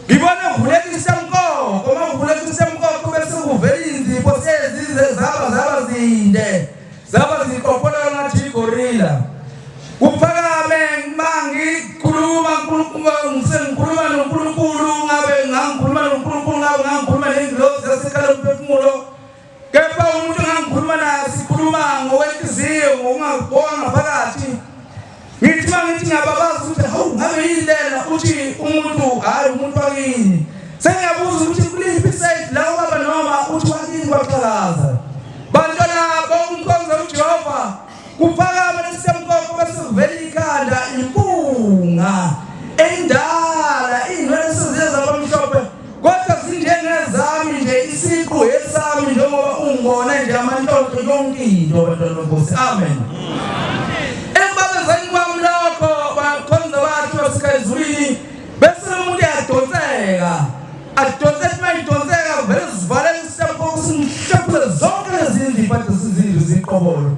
Ngibona kuvuleka isemkoko, uma kuvuleka isemkoko bese kuvela izinzipho sezize zaba zaba zinde. Zaba ziqopholeka ngathi igorilla. Kuphakame mangikhuluma uNkulunkulu ngisengikhuluma noNkulunkulu ngabe ngangikhuluma noNkulunkulu ngabe ngangikhuluma nengilozi yasekhala umphefumulo. Kepha umuntu engangikhuluma naye sikhuluma ngokwenhliziyo ngokungabonga ngaphakathi. Ngithi uma ngithi ngiyababaza ukuthi hawu ngabe yini lena uthi umuntu hhayi umuntu wakini. Sengiyabuza ukuthi kuliphi isayidi la ubaba noma uthi wakini kwaxhakaza. Bantwana bokumkhonza uJehova kuphakama lesisemkoko bese kuvela ikhanda impunga endala iy'nwele seziye zabamhlophe Kodwa zinjengezami nje isiqu esami njengoba ungibona nje amanhlonhlo yonke into bantwana benkosi. Amen. Ekubabezeni kwami lokho bakhonza bathi basekhaya ezulwini bese umuntu uyadonseka. Adonse ethi mayidonseka vele sivalele istempo simhlephule zonke lezi zindlu kade sizindlu ziqobolo.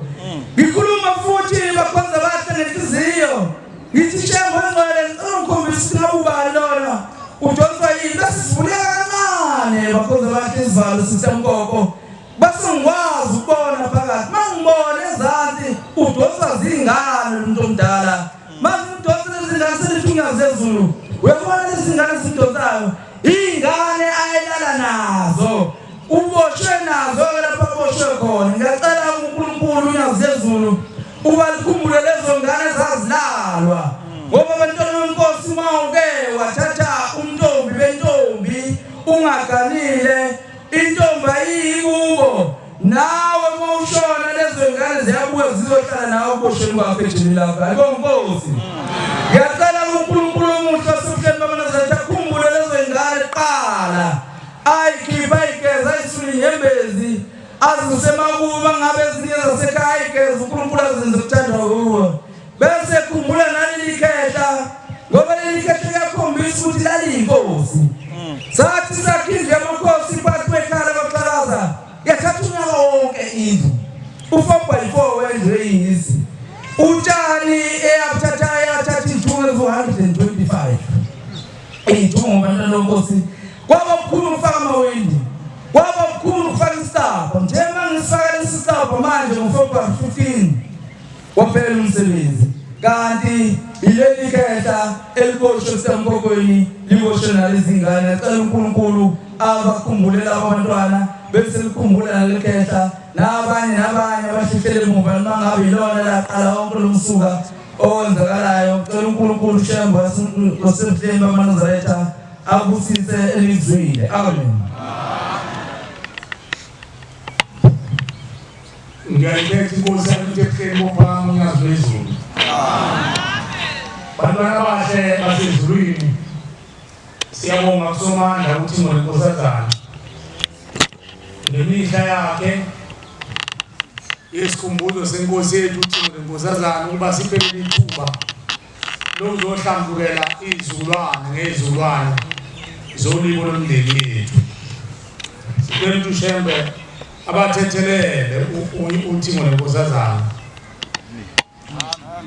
Ngikhuluma futhi bakhonza bahle ngenhliziyo. Ngithi Shembe ngcwele ngicela ungikhombise ukuthi ngabe ubani lona udonswa yini bese sivuleka kancane bakhonza bahle isivalo sisemkoko bese ngikwazi ukubona phakathi mangibona ezansi udonswa zingane lo muntu omdala manje udonsa lezingane selithi unyazi lezulu uyabona lezingane zidonsayo Ingane ayelala nazo uboshwe nazo ke lapho aboshwe khona. Ngiyacela uNkulunkulu unyazi lezulu uba likhumbule lezo ngane zazilalwa ngoba abantwana benkosi uma uke wathatha umntombi bentombi ungaganile intombi ayiyi kubo nawe uma ushona lezo ngane ziyabuya zizohlala nawe uboshweni kwakho ejele lakho ayibonga inkosi ngiyacela kuNkulunkulu omuhle wasebuhleni bamanazaretha akhumbule lezo ngane kuqala ayikhipha ayigeza ayisule inyembezi azise emakubo ngabe ezinye zasekhaya ayigeza uNkulunkulu azenze kuthanda kuwe bese khumbula naleli khehla ngoba leli khehla liyakhombisa ukuthi laliyinkosi sathi sakhe indlu yamakhosi phakathi kwekhala kwaxhakaza yathatha unyaka wonke indlu u-4 by 4 wendlu eyizi utshani eyabuthatha yathatha iy'thungo eziwu-125 iy'thungo bantwana benkosi kwaba kukhulu ukufaka amawindi kwaba kukhulu ukufaka isicabha njengoba ngisifaka lesi sicabha manje ngo-4 by 15 Waphela umsebenzi kanti yileli khehla eliboshwe kusemkokweni liboshwe nalezi ngane. Acela uNkulunkulu abakhumbule labo bantwana bese likhumbula naleli khehla nabanye nabanye abahlihlele emuva noma ngabe yilona laqala wonke lo msuka owenzakalayo. Cela uNkulunkulu Shembe wasemhleni bamaNazaretha abusise elizwile. Amen. Ngiyayikhetha inkosi yami ukuthi ebuhleni bophakama unyazi lwezulu. Bantwana abahle basezulwini, siyabonga kuSomandla ukuthi ngonenkosazana ngemihla yakhe yesikhumbuzo senkosi yethu uThingo leNkosazana ukuba siphelele ithuba lokuzohlambukela izizukulwane ngezizukulwane zolimi lomndeni yethu. Sicela ukuthi uShembe abathethelele uThingo leNkosazana.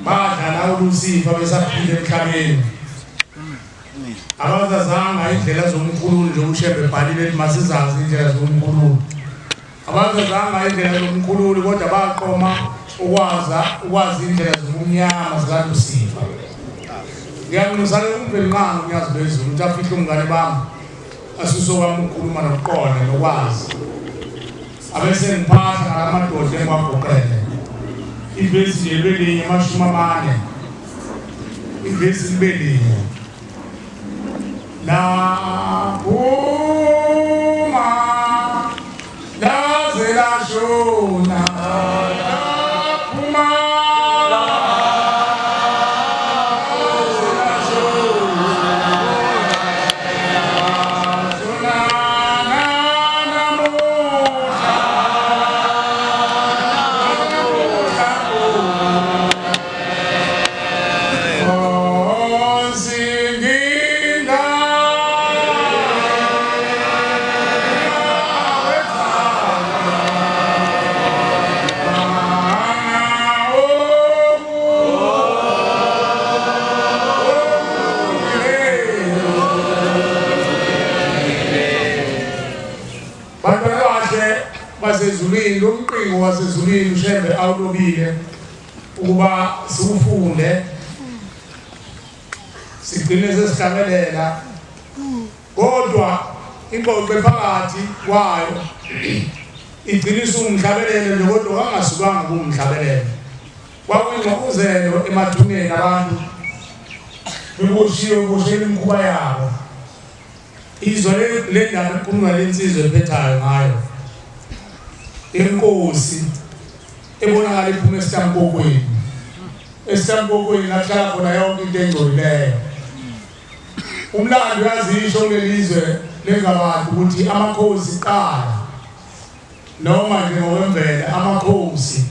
Badlala uLusifa besaphila emhlabeni. Abazazanga indlela zomkhululi njengoba uShembe ebhalile ethi masizazi indlela zomkhululi. Abazazanga indlela zomkhululi kodwa baqoma ukwaza ukwazi indlela zobumnyama zikaLusifa. Ngiyanxusa ke uMvelinqangi uNyazi lwezulu ukuthi afihle umngane bami asuse kwami ukukhuluma nokuqonda nokwazi. Abese ngiphahla ngalamadoda engiwagoqele. Ivesi nje libe linye 40. Ivesi libe linye. Laphuma laze lashona laphuma laze lashona shona namuhla namuhla Bantwana bahle basezulwini lo mqingo wasezulwini uShembe awulobile ukuba siwufunde sigcine sesihlabelela kodwa ingxoxo ephakathi kwayo igcina isungumhlabelelo nje kodwa wangasukanga kuwumhlabelelo kwakuyingxokuzelo emathuneni abantu beboshiwe beboshela imikhuba yabo izwa le ndaba ekhulunywa le nsizwa ephethayo ngayo inkosi ebonakala iphuma esitamkokweni esitamkokweni lakuhlala khona yonke into engcolileyo umlando uyazisho kuleli zwe lengabantu ukuthi amakhosi qala noma nje ngokwemvelo amakhosi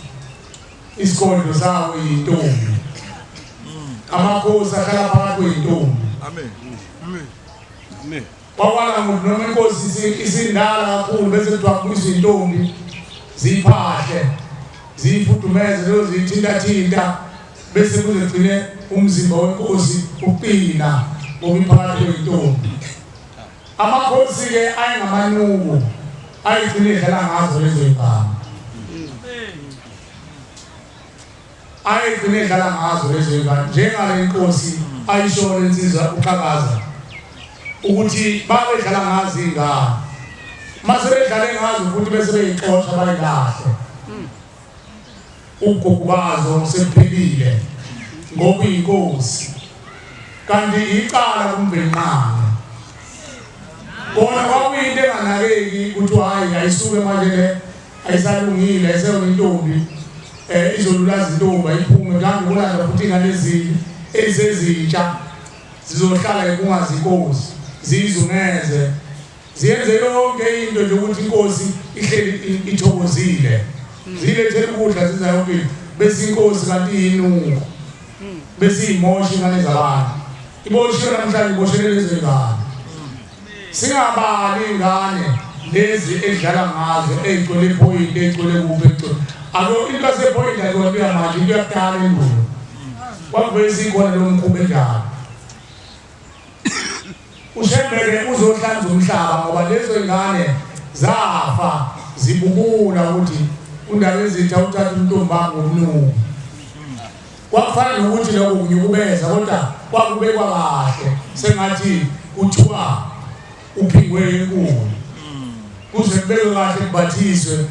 isigodlo sawo yintombi amakhosi ahlala phakathi kweyintombi amen amen amen Kwakwala ngokuthi noma inkosi isindala kakhulu bese kuthiwa kubuyiswa intombi ziyiphahle ziyifudumeze leyo ziyithintathinta bese kuze gcine umzimba wenkosi uqina ngoba iphakathi kweyintombi. Amakhosi-ke ayengamanuku ayigcine edlala ngazo lezo y'ngane. Ayegcine edlala ngazo lezo zingane njengale nkosi ayisho lensizwa uXhakaza ukuthi babedlala ngazo ingane mase bedlale ngazo futhi bese beyixosha bayilahle ugugu bazo sekuphelile ngoba uyinkosi kanti icala kuMvelinqangi kona kwakuyinto enganakeki ukuthi hhayi ayisuke manje le ayisalungile ayiseyona intombi eh izolulaza intombi ayiphume mhlawumbe kulanda futhi ingane ezinye ezisezintsha zizohlala kungazi inkosi ziyizungeze ziyenze yonke into nje ukuthi inkosi ihleli ithokozile zilethele ukudla ziza yonke into bese inkosi kanti iyinuko bese iyimosha ingane zabantu iboshiwe namhlanje iboshelele lezi ngane Singabali ingane lezi edlala ngazo eyigcwele iphoyinti eyigcwele kuphi egcwele alo into yasephoyinti ayikona into yamanje into yakudala endulo kwakuvele sikhona lo mkhuba enjalo uShembe-ke uzohlanza umhlaba ngoba lezo ingane zafa zibubula ukuthi uNdabezitha uthatha umntombi wami ngomnuku Kwakufana nokuthi lokho kunyukubeza kodwa kwakubekwa kahle sengathi kuthiwa uphingwe inkulu. Kuze kubekwe kahle kubathiswe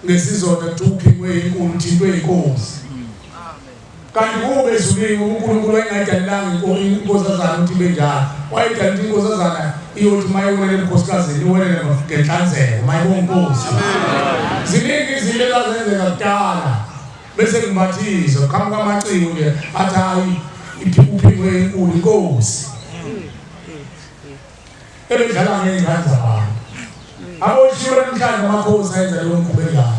ngesizotha kuthiwa uphingwe inkulu uthintwe inkosi. Kanti kube ezulwini uNkulunkulu wayengadalelanga inkosazana ukuthi ibe njalo. Wayedala ukuthi inkosazana iyothi uma iwelele ebukhosikazi iwelele ngenhlanzeko uma ibonkosi. Ziningi izinto ezazenzeka kudala. Bese ngimbathisa qhamuka amaciko nje athi hayi iphikuphiku enkulu inkosi. Ebedlala ngezingane zabantu. Aboshiwe namhlanje amakhosi ayenza leyo mkhuba enjalo.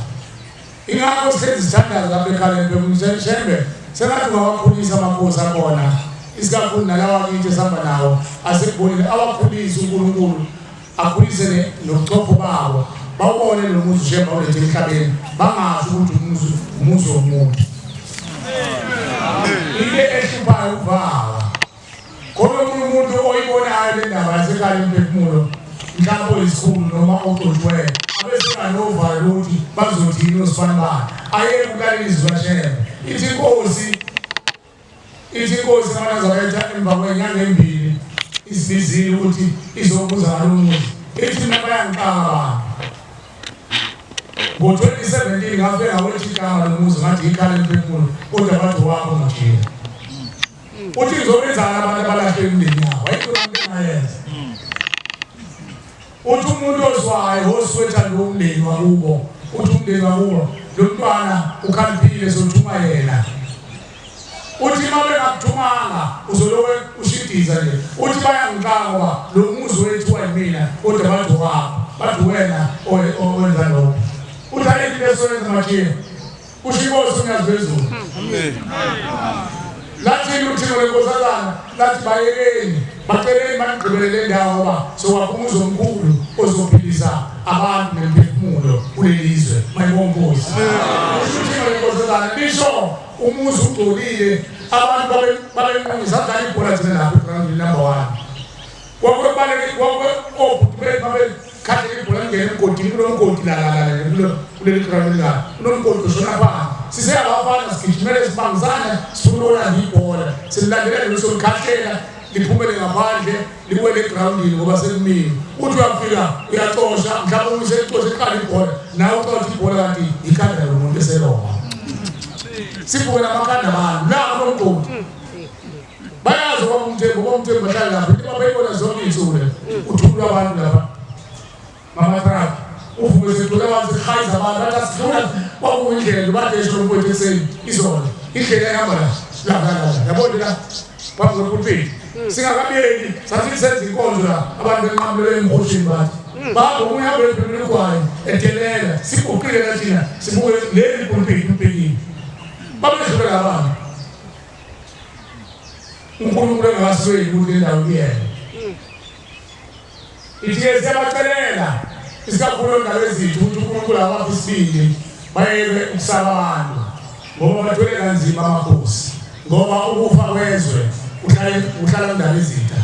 Ingakho sihlezi sithandaza lapha ekhaya lempemfumulo Shembe sengathi ungawakhulisa amakhosi akhona isikakhulu nalawa kithi esihamba nawo asekubonile awakhulise uNkulunkulu akhulise nobuchopho babo bawubone lo muzi uShembe awulethe emhlabeni bangazi ukuthi umuzi umuzi womuntu into ehluphayo ukuvala Khona omunye umuntu oyibonayo le ndaba yasekhaya imphefumulo mhlawumbe oyisikhulu noma ogcotshiweyo abesenanovalo lokuthi bazothini osibanibani ayeke ukulalela izwi likaShembe ithi inkosi ithi inkosi amaNazaretha emva kwenyanga embili isibizile ukuthi izobuza ngalo muzi ithi mina bayangixaka abantu ngo-2017 ngafike ngawethi igama lomuzi ngathi ikhala emphefumulo kodwa bathi wakho ngajika Uthi ngizobenzani abantu abalahle imindeni yabo? Ayikho into engayenza. Uthi umuntu ozwayo oswethanda umndeni wakubo, uthi umndeni wakubo lo mntwana ukhaliphile sothuma yena. Uthi uma bengakuthumanga uzoloke ushidiza nje. Uthi bayangixaka ngoba lo muzi wethiwa yimina kodwa bathi wakho, bathi wena owenza lokho. Uthi ayikho into esoyenza manje. Kusho inkosi uNyazi lwezulu. Amen. Lathini uthingo lenkosazana lathi bayekeni baceleni banigqibele le ndawo ngoba sokwakha umuzi omkhulu ozophilisa abantu nemphefumulo kuleli zwe. Mayibonga inkosi. Kusho uthingo lenkosazana lisho umuzi ugcolile abantu babenqunisa sadlala ibhola thina lapho egroundini number 1. Kwakubaleke kwakwe obhuti bethu babe khahle ibhola lingene emgodini kunomgodi la la la kulo kuleli ground la kunomgodi oshona phansi siseyabafana sigijimele sibangisana sifuna ukulanda ibhola sililandela nje sokukhahlela liphumele ngaphandle liwele egroundini ngoba sekumile uthi uyafika uyacosha mhlawumbe usecosha eqala ibhola nawe ucosha ibhola kanti ikhanda lomuntu eseloma sibuke namakhanda abantu la kunomgodi bayazi ubaba umthembu ubaba umthembu bahlala lapha into babayibona zonke iy'nsuku le uthulula abantu lapha ngamatraki uvuke sithule abantu sihayiza abantu bathi asidlula kwakuyindlela nje bathi esho lomfowethu ekuseni izolo indlela ehamba la la la la yabona nje la phambi kwepulpiti singakabiyeli sathi senza inkonzo la abantu benqamulele emhosheni bathi bahamba omunye ahambe ebhemile ugwayi edelela siguqile la thina sibuke leli pulpiti umbhekile babedlula labantu uNkulunkulu engasilweli ukuthi le ndawo kuyena ithi-ke siyabacelela isikakhulu ondaba ezithu ukuthi uNkulunkulu awaphe isibindi bayeke ukusaba abantu ngoba bathwele kanzima amakhosi ngoba ukufa kwezwe kuhlala kuhlala kundaba ezitha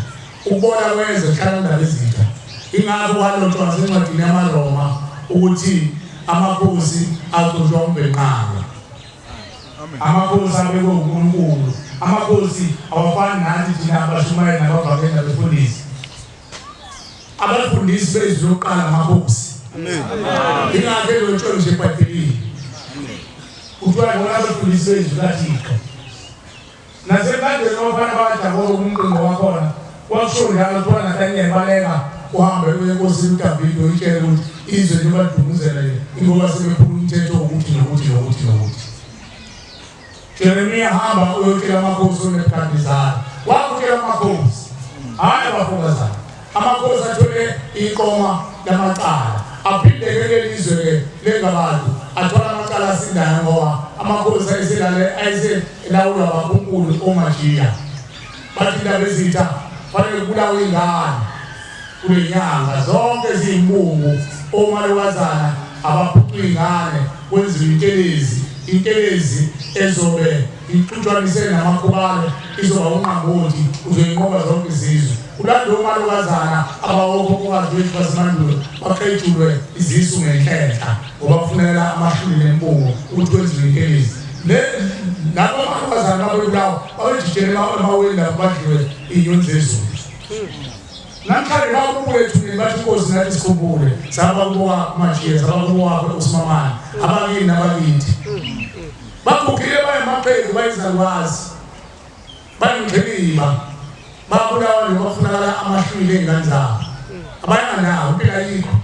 ukubona kwezwe kuhlala kundaba ezitha ingakho kwalotshwa nasencwadini yamaRoma ukuthi amakhosi agcotshwa umbhenqanga Amakhosi abekwe uNkulunkulu. Amakhosi awafani nathi thina abashumayeli nabavangeli nabefundisi. Abafundisi bezwi lokuqala amakhosi. Amen. Ingakho elotshwe nje eBhayibhelini. Kuthiwa bona abafundisi bezwi kaThixo. Nasemlandweni wabafana bakaJakobe kumqingo wakhona kwakusho njalo kuthiwa Nathaniel baleka uhambe uye enkosini uDavide uyitshele ukuthi izwe njengoba lidumuzela nje ingoba sebephula umthetho wokuthi nokuthi nokuthi nokuthi. Jeremiya hamba uyotshela amakhosi oNebukadnezari. Wakutshela amakhosi, hhayi abafokazana. Amakhosi athwele iqoma lamacala aphinde-ke leli zwe-ke lengabantu athwala amacala asindayo ngoba amakhosi ayeselale ayeselawulwa abakhunkulu omajiya bathi indaba ezitha fanele kubulawe ingane kule nyanga zonke ziyimbungu omalokazana abaphucwa ingane kwenziwa intelezi intelezi ezobe ixutshwanise namakhubalo izoba unqambothi uzoyinqoba zonke izizwe Ulandwe omalokazana abawokhokhokazi bethu basemandulo baqetshulwe izisu ngenhlenhla ngoba kufuneka amahluli nembungu ukuthi kwenziwe intelezi. Labo malokazana babebulawa babejijele emaweni lapho badliwe iy'nyoni zezulu. Namhlanje babubuke ethuneni bathi inkosi nathi sikhumbule saba kubo majiye saba kubo wakhe usimamane abakini nabakithi bagugile bayamaqembu bayizalukazi Bayingxiliba babulawa nje kwafunakala amahlwili ey'ngane zabo abayanga nawo impilo ayikho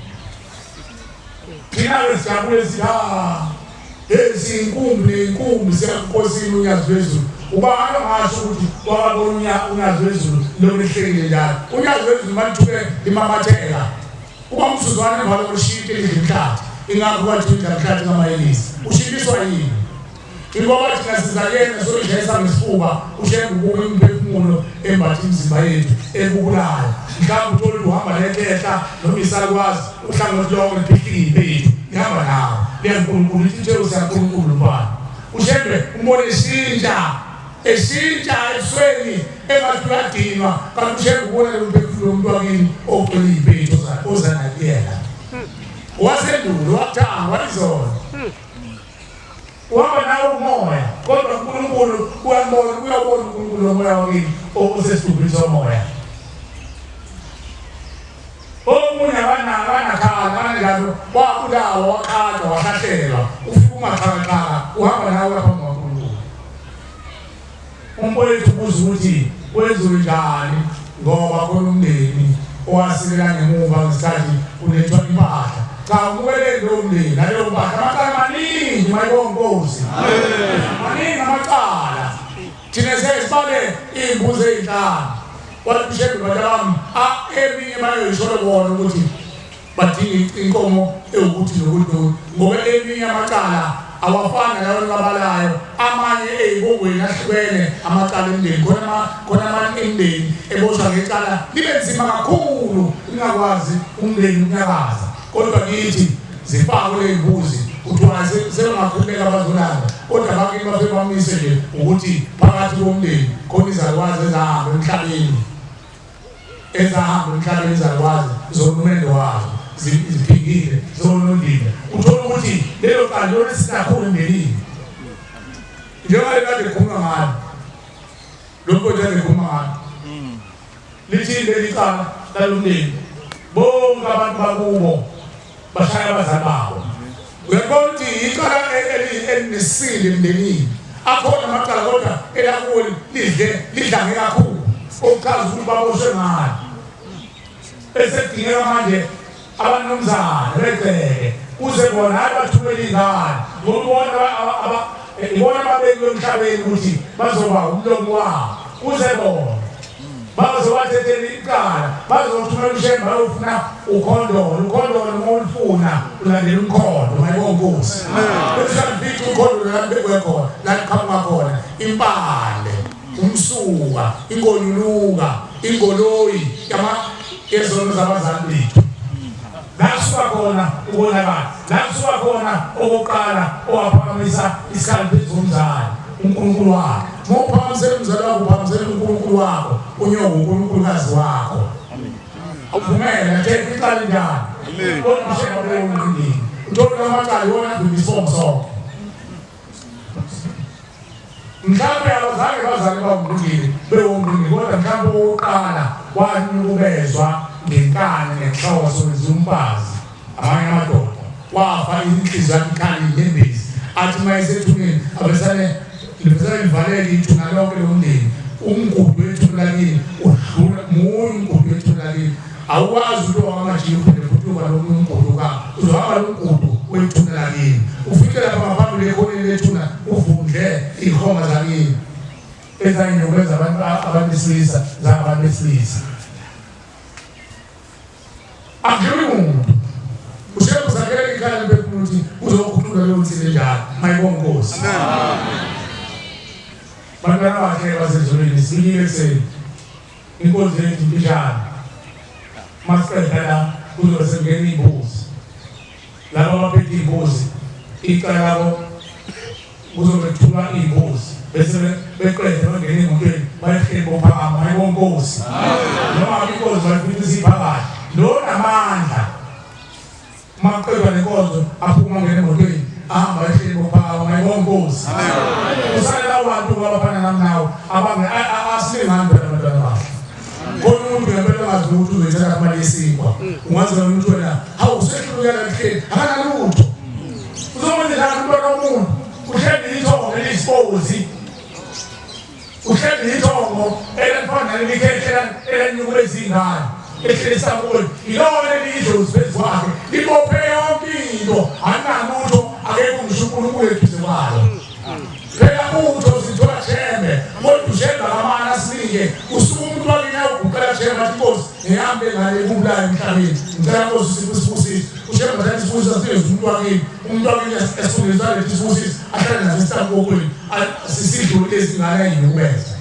thina-ke sijabule sithi ha ezinkumbi ney'nkumbi siyakunkosini unyazi lwezulu ubani ongasho ukuthi wakabona unyazi lwezulu lokhu lihlekile njalo unyazi lwezulu malithuke limamatheka kuba umzuzwana emva lokho lishiya into elidla umhlathi. Ingakho kwathi indlamhlathi kamayelisi ushintshiswa yini? Ingoba thina siza kuyena soyishayisa ngesifuba ushenga ukuba imiphefumulo embatha imizimba yethu ebubulayo. Mhlawumbe uthole ukuthi uhamba nekhehla noma isalukwazi uhlangothi lonke liphihlika impethu lihamba nawo. LiyaNkulunkulu lithi itheko siyaNkulunkulu mfana. Ushembe umbone eshintsha eshintsha ebusweni engathi uyadinwa kanti ushembe ubona lo mphefumulo womuntu wakini ogcwele impethu oza nakuyena. Wasendulo wakuthanga walizona. Uhamba nawe umoya kodwa uNkulunkulu uyambona uyabona uNkulunkulu lomoya wakini osesidubhini somoya. Omunye abanakhala abanjalo wabulawa waqhathwa wahlahlelwa ufika umaxhakaxhaka uhamba nawe lapha ngoNkulunkulu. Umfowethu ubuza ukuthi kwenziwe njani ngoba khona umndeni owasilela ngemuva ngesikhathi kulethwa impahla. Cha umukeleni lowo mndeni naleyo mpahla. Amacala maningi mayibonga inkosi. Maningi amacala. Thina sesibale iy'mbuzi ey'nhlanu. Wathi uShembe bantu bami eminye bayoyisholo bona ukuthi badinga inkomo ewukuthi nokuthi nokuthi ngoba eminye amacala awafani nalawo enibabalayo amanye ey'bongweni ahlukene amacala emndeni khona khona amanye emndeni eboshwa ngecala libe nzima kakhulu lingakwazi umndeni ukunyakaza kodwa kithi zifakwe ley'mbuzi kuthiwa sebengakhululeka abazolanda kodwa bakini bafike bamise nje ukuthi phakathi komndeni khona izalukwazi ezahamba emhlabeni ezahamba emhlabeni izalukwazi zomendo wazo ziphingile zonondile uthola ukuthi lelo cala lona sikakhulu emndenini njengoba lekade kukhulunywa ngalo lo mfowethu kade kukhuluma ngalo lithini leli cala lalomndeni bonke abantu bakubo bashaya abazali babo uyabona ukuthi icala elinesile emndenini akhona amacala kodwa elakuwo lidle lidlange kakhulu okuchaza ukuthi baboshwe ngalo esekudingeka manje abanomzane begceke kuze bona hayi bathumele ingane ngoba ibona ababekiwe emhlabeni ukuthi bazoba umlomo wabo kuze bona bazobathethela icala bazothumela ushembe bayofuna ukhondolo ukhondolo uma ulifuna ulandela umkhondo mayibonkosi bese uyalufica ukhondolo la libekwe khona la liqhamuka khona impande umsuka ingonyuluka ingoloyi yama yezono zabazali bethu la kusuka khona ukonakala la kusuka khona okokuqala owaphakamisa isikhali phezu komzali uNkulunkulu wakhe uma uphakamisela umzali wakho uphakamisela uNkulunkulu wakho unyoko uNkulunkulukazi wakho awuvumele athethe icala njani kodwa ushemba kuleyo mndeni uthola amacala iwona adlula isibongo sonke Mhlawumbe abazange bazale bawumlungile bewumlungile kodwa mhlawumbe owokuqala wanukubezwa ngenkani ngenhloso wenziwa umfazi amanye amadoda wafa inhliziyo yakhe ikhala inyembezi athi uma esethuneni abesane libesane livaleke ithuna lonke lomndeni umgudu wethuna lakini udlula munye umgudu wethuna lakini awukwazi ukuthi owamajini uphinde futhi uba lomunye umgudu ka uzohamba lo mgudu wethuna lakini ufike lapha ngaphambili ekhoneni lethuna uvundle iy'khoma zakini ezanginyukubeza abantu abantu besilisa zangabantu besilisa akudluli muntu ushembe uzakhele ikhala liphefumulo ukuthi uzokhulula leyo nsini enjalo mayibonga inkosi bantwana bakhe basezulwini sifikile ekuseni Inkonzo yethu imfishane. Masiqeda la kuzobe sekungena iy'mbuzi. Laba abaphethe iy'mbuzi icala labo kuzobe kuthulwa iy'mbuzi bese beqede bangena emotweni bayehleli bophakama hayi bonkosi noma inkosi bayifica isiphakathi lo namandla Uma kuqedwa nenkonzo aphuma ngene emotweni ahamba ehleli bophakama mayibonga inkosi. Usale labo bantu abafana nami nawe abange asilingani phela abantwana bahle. Khona umuntu ngempela ongazi ukuthi uzoyithatha imali yesinkwa. Ungazi wena ukuthi wena hawu usehlulukela lihleli akanalutho. Uzokwenza njani umntwana womuntu uhleli ithongo eliyisipozi uhleli ithongo elifana naleli khehla elanyukubeza ingane ehleli esaboni ilona eliyidlozi phezu kwakhe libophe yonke into alinalutho akekho ngisho uNkulunkulu eduze kwalo phela utho sithola shembe kodwa ushembe akamana asinike usuke umuntu wakini awuguqela shembe athi nkosi ngihambe ngale kubulayo emhlabeni ngicela nkosi usiphe isibusiso ushembe athatha isibusiso asinike unikeze umuntu wakini, umuntu wakini esifundiswa lethi sibusiso ahlale naso esihlangukweni sisidlule lezingane ayinukubeza.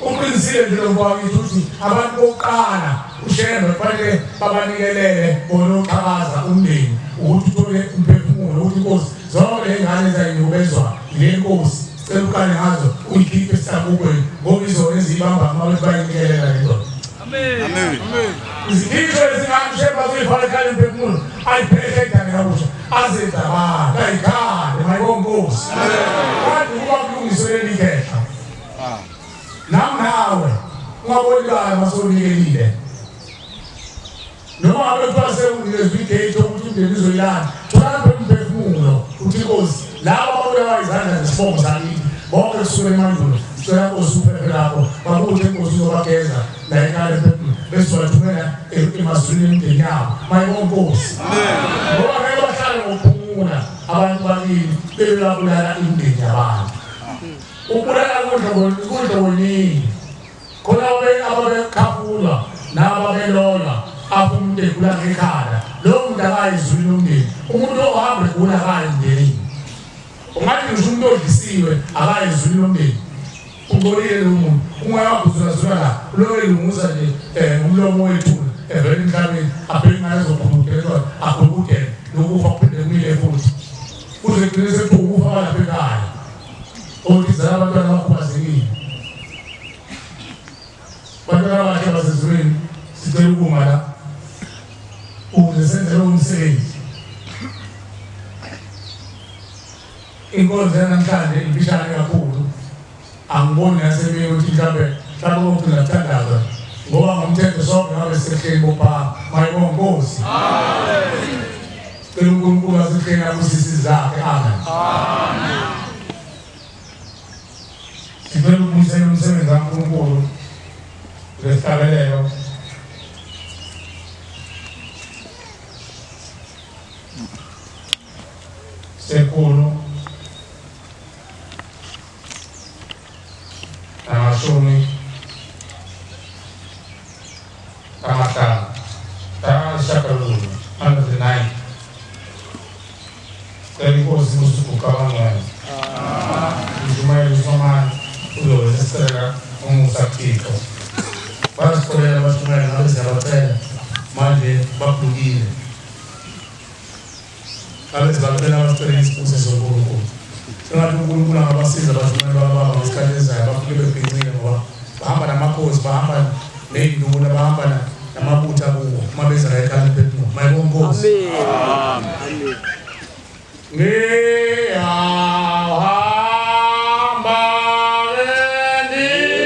Uqinisile nje lo mfowethu ukuthi abantu bokuqala uShembe kufanele babanikelele bona oxhakaza umndeni ukuthi uthole umphefumulo ukuthi inkosi zonke ley'ngane ezayinyubezwa yile nkosi sicela uqale ngazo uyikhiphe esihlangukweni ngoba izona eziyibamba uma bethi bayinikelela le ndoda. Izikhishwe lezingane uShembe azoyifaka ekhaya umphefumulo ayiphehle idane kabusha azenze abantu ayikhale mayibonkosi. Kanti ukuba kulungiswe leli khehla Nami nawe ungaboni kayo masonikelile. Noma ngabe kuthiwa sewunikezwe idate yokuthi umndeni uzoyilanda, thola phela umphefumulo uthi inkosi laba ababulawa izandla zesibongo sakithi bonke kusukela emandulo sicela nkosi uphephe lapho bakuthi inkosi uzobageza la ekhaya lemphefumulo bese bathumela emazulwini emindeni yabo mayibonke nkosi ngoba ngeke bahlale ngokuphumula abantu bakini bebebabulala imindeni yabantu. Ukubulala kudla kuningi. Khona ababekhafulwa nababelolwa apho umuntu egula ngekhanda. Lowo muntu akayi ezulwini lomndeni. Umuntu ohamba egula akayi emndenini. Ungathi ngisho umuntu odlisiwe akayi ezulwini lomndeni. Ungcolile lo muntu. Umoya wakho uzulazula la. Uloke elunguza nje umlomo wethuna evela emhlabeni abheke ingane ezokhuludelwa akhulukudele nokufa kuphinde kumile futhi. Kuze kugcine sekuthiwa ukufa kwalapha ekhaya. Otizala abantwana abakhubazekile. Bantwana abahle basezulwini sicela ukuma la ukuze senze lowo msebenzi. Inkonzo yanamhlanje imfishane kakhulu. Angiboni nasemini ukuthi mhlambe mhlambe kokugcina kuthandazwa ngoba ngomthetho sonke ngabe sisehleni bopha mayibonga Nkosi. Sicela uNkulunkulu asehleni abusise zakhe. Amen. Sicela ukubuyisela umsebenzi kaNkulunkulu ngesihlabelelo. Sekhulu namashumi amahlanu ayisishiyagalolunye 109. Cela inkosi kusiguqa abangcwele umshumayeli usomane uzobe sesicela umusa kuThixo. Bayasixolela abashumayeli ngabe siyabacela manje bablukile ngabe sibacela basicela isibusiso uNkulunkulu. Sengathi uNkulunkulu angabasiza abashumayeli bababa ngesikhathi esizayo bafike bebhincile ngoba bahamba namakhosi bahamba ney'nduna bahamba namabutho akuwo uma beza la ekhaya emphefumulo. Mayibonga Nkosi. Ngiyahamba ngikhathele ngikhathele.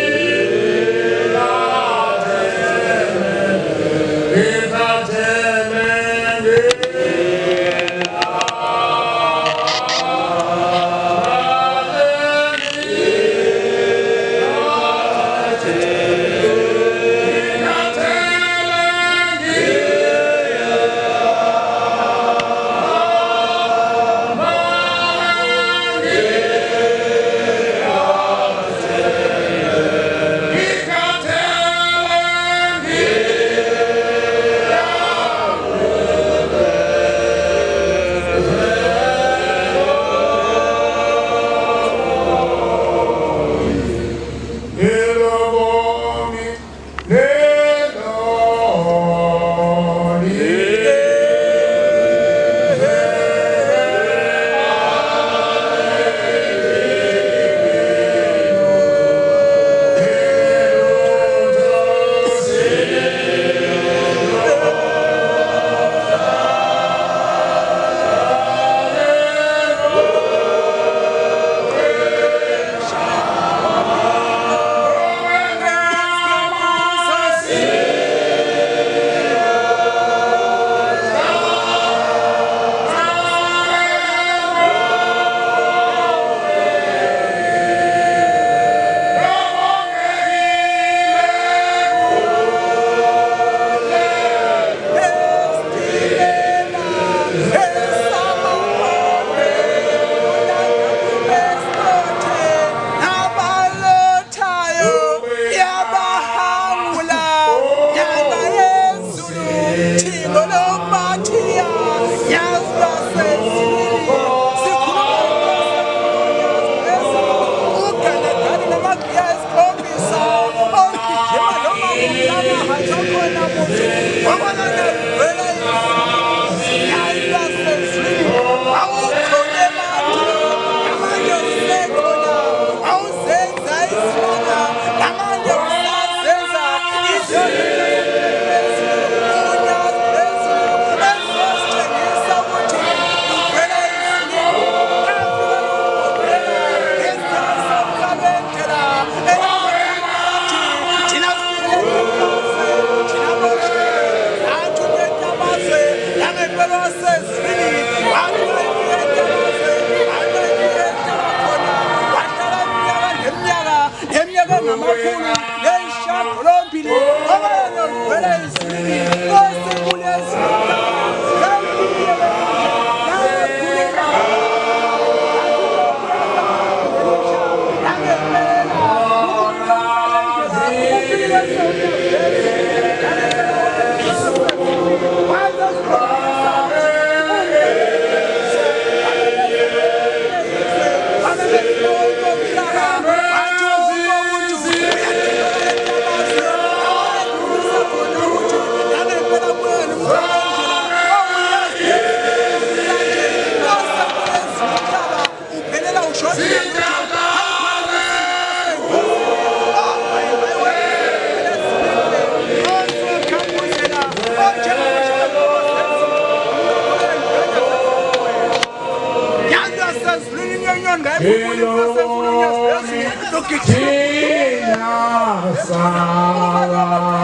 Thina sakafe.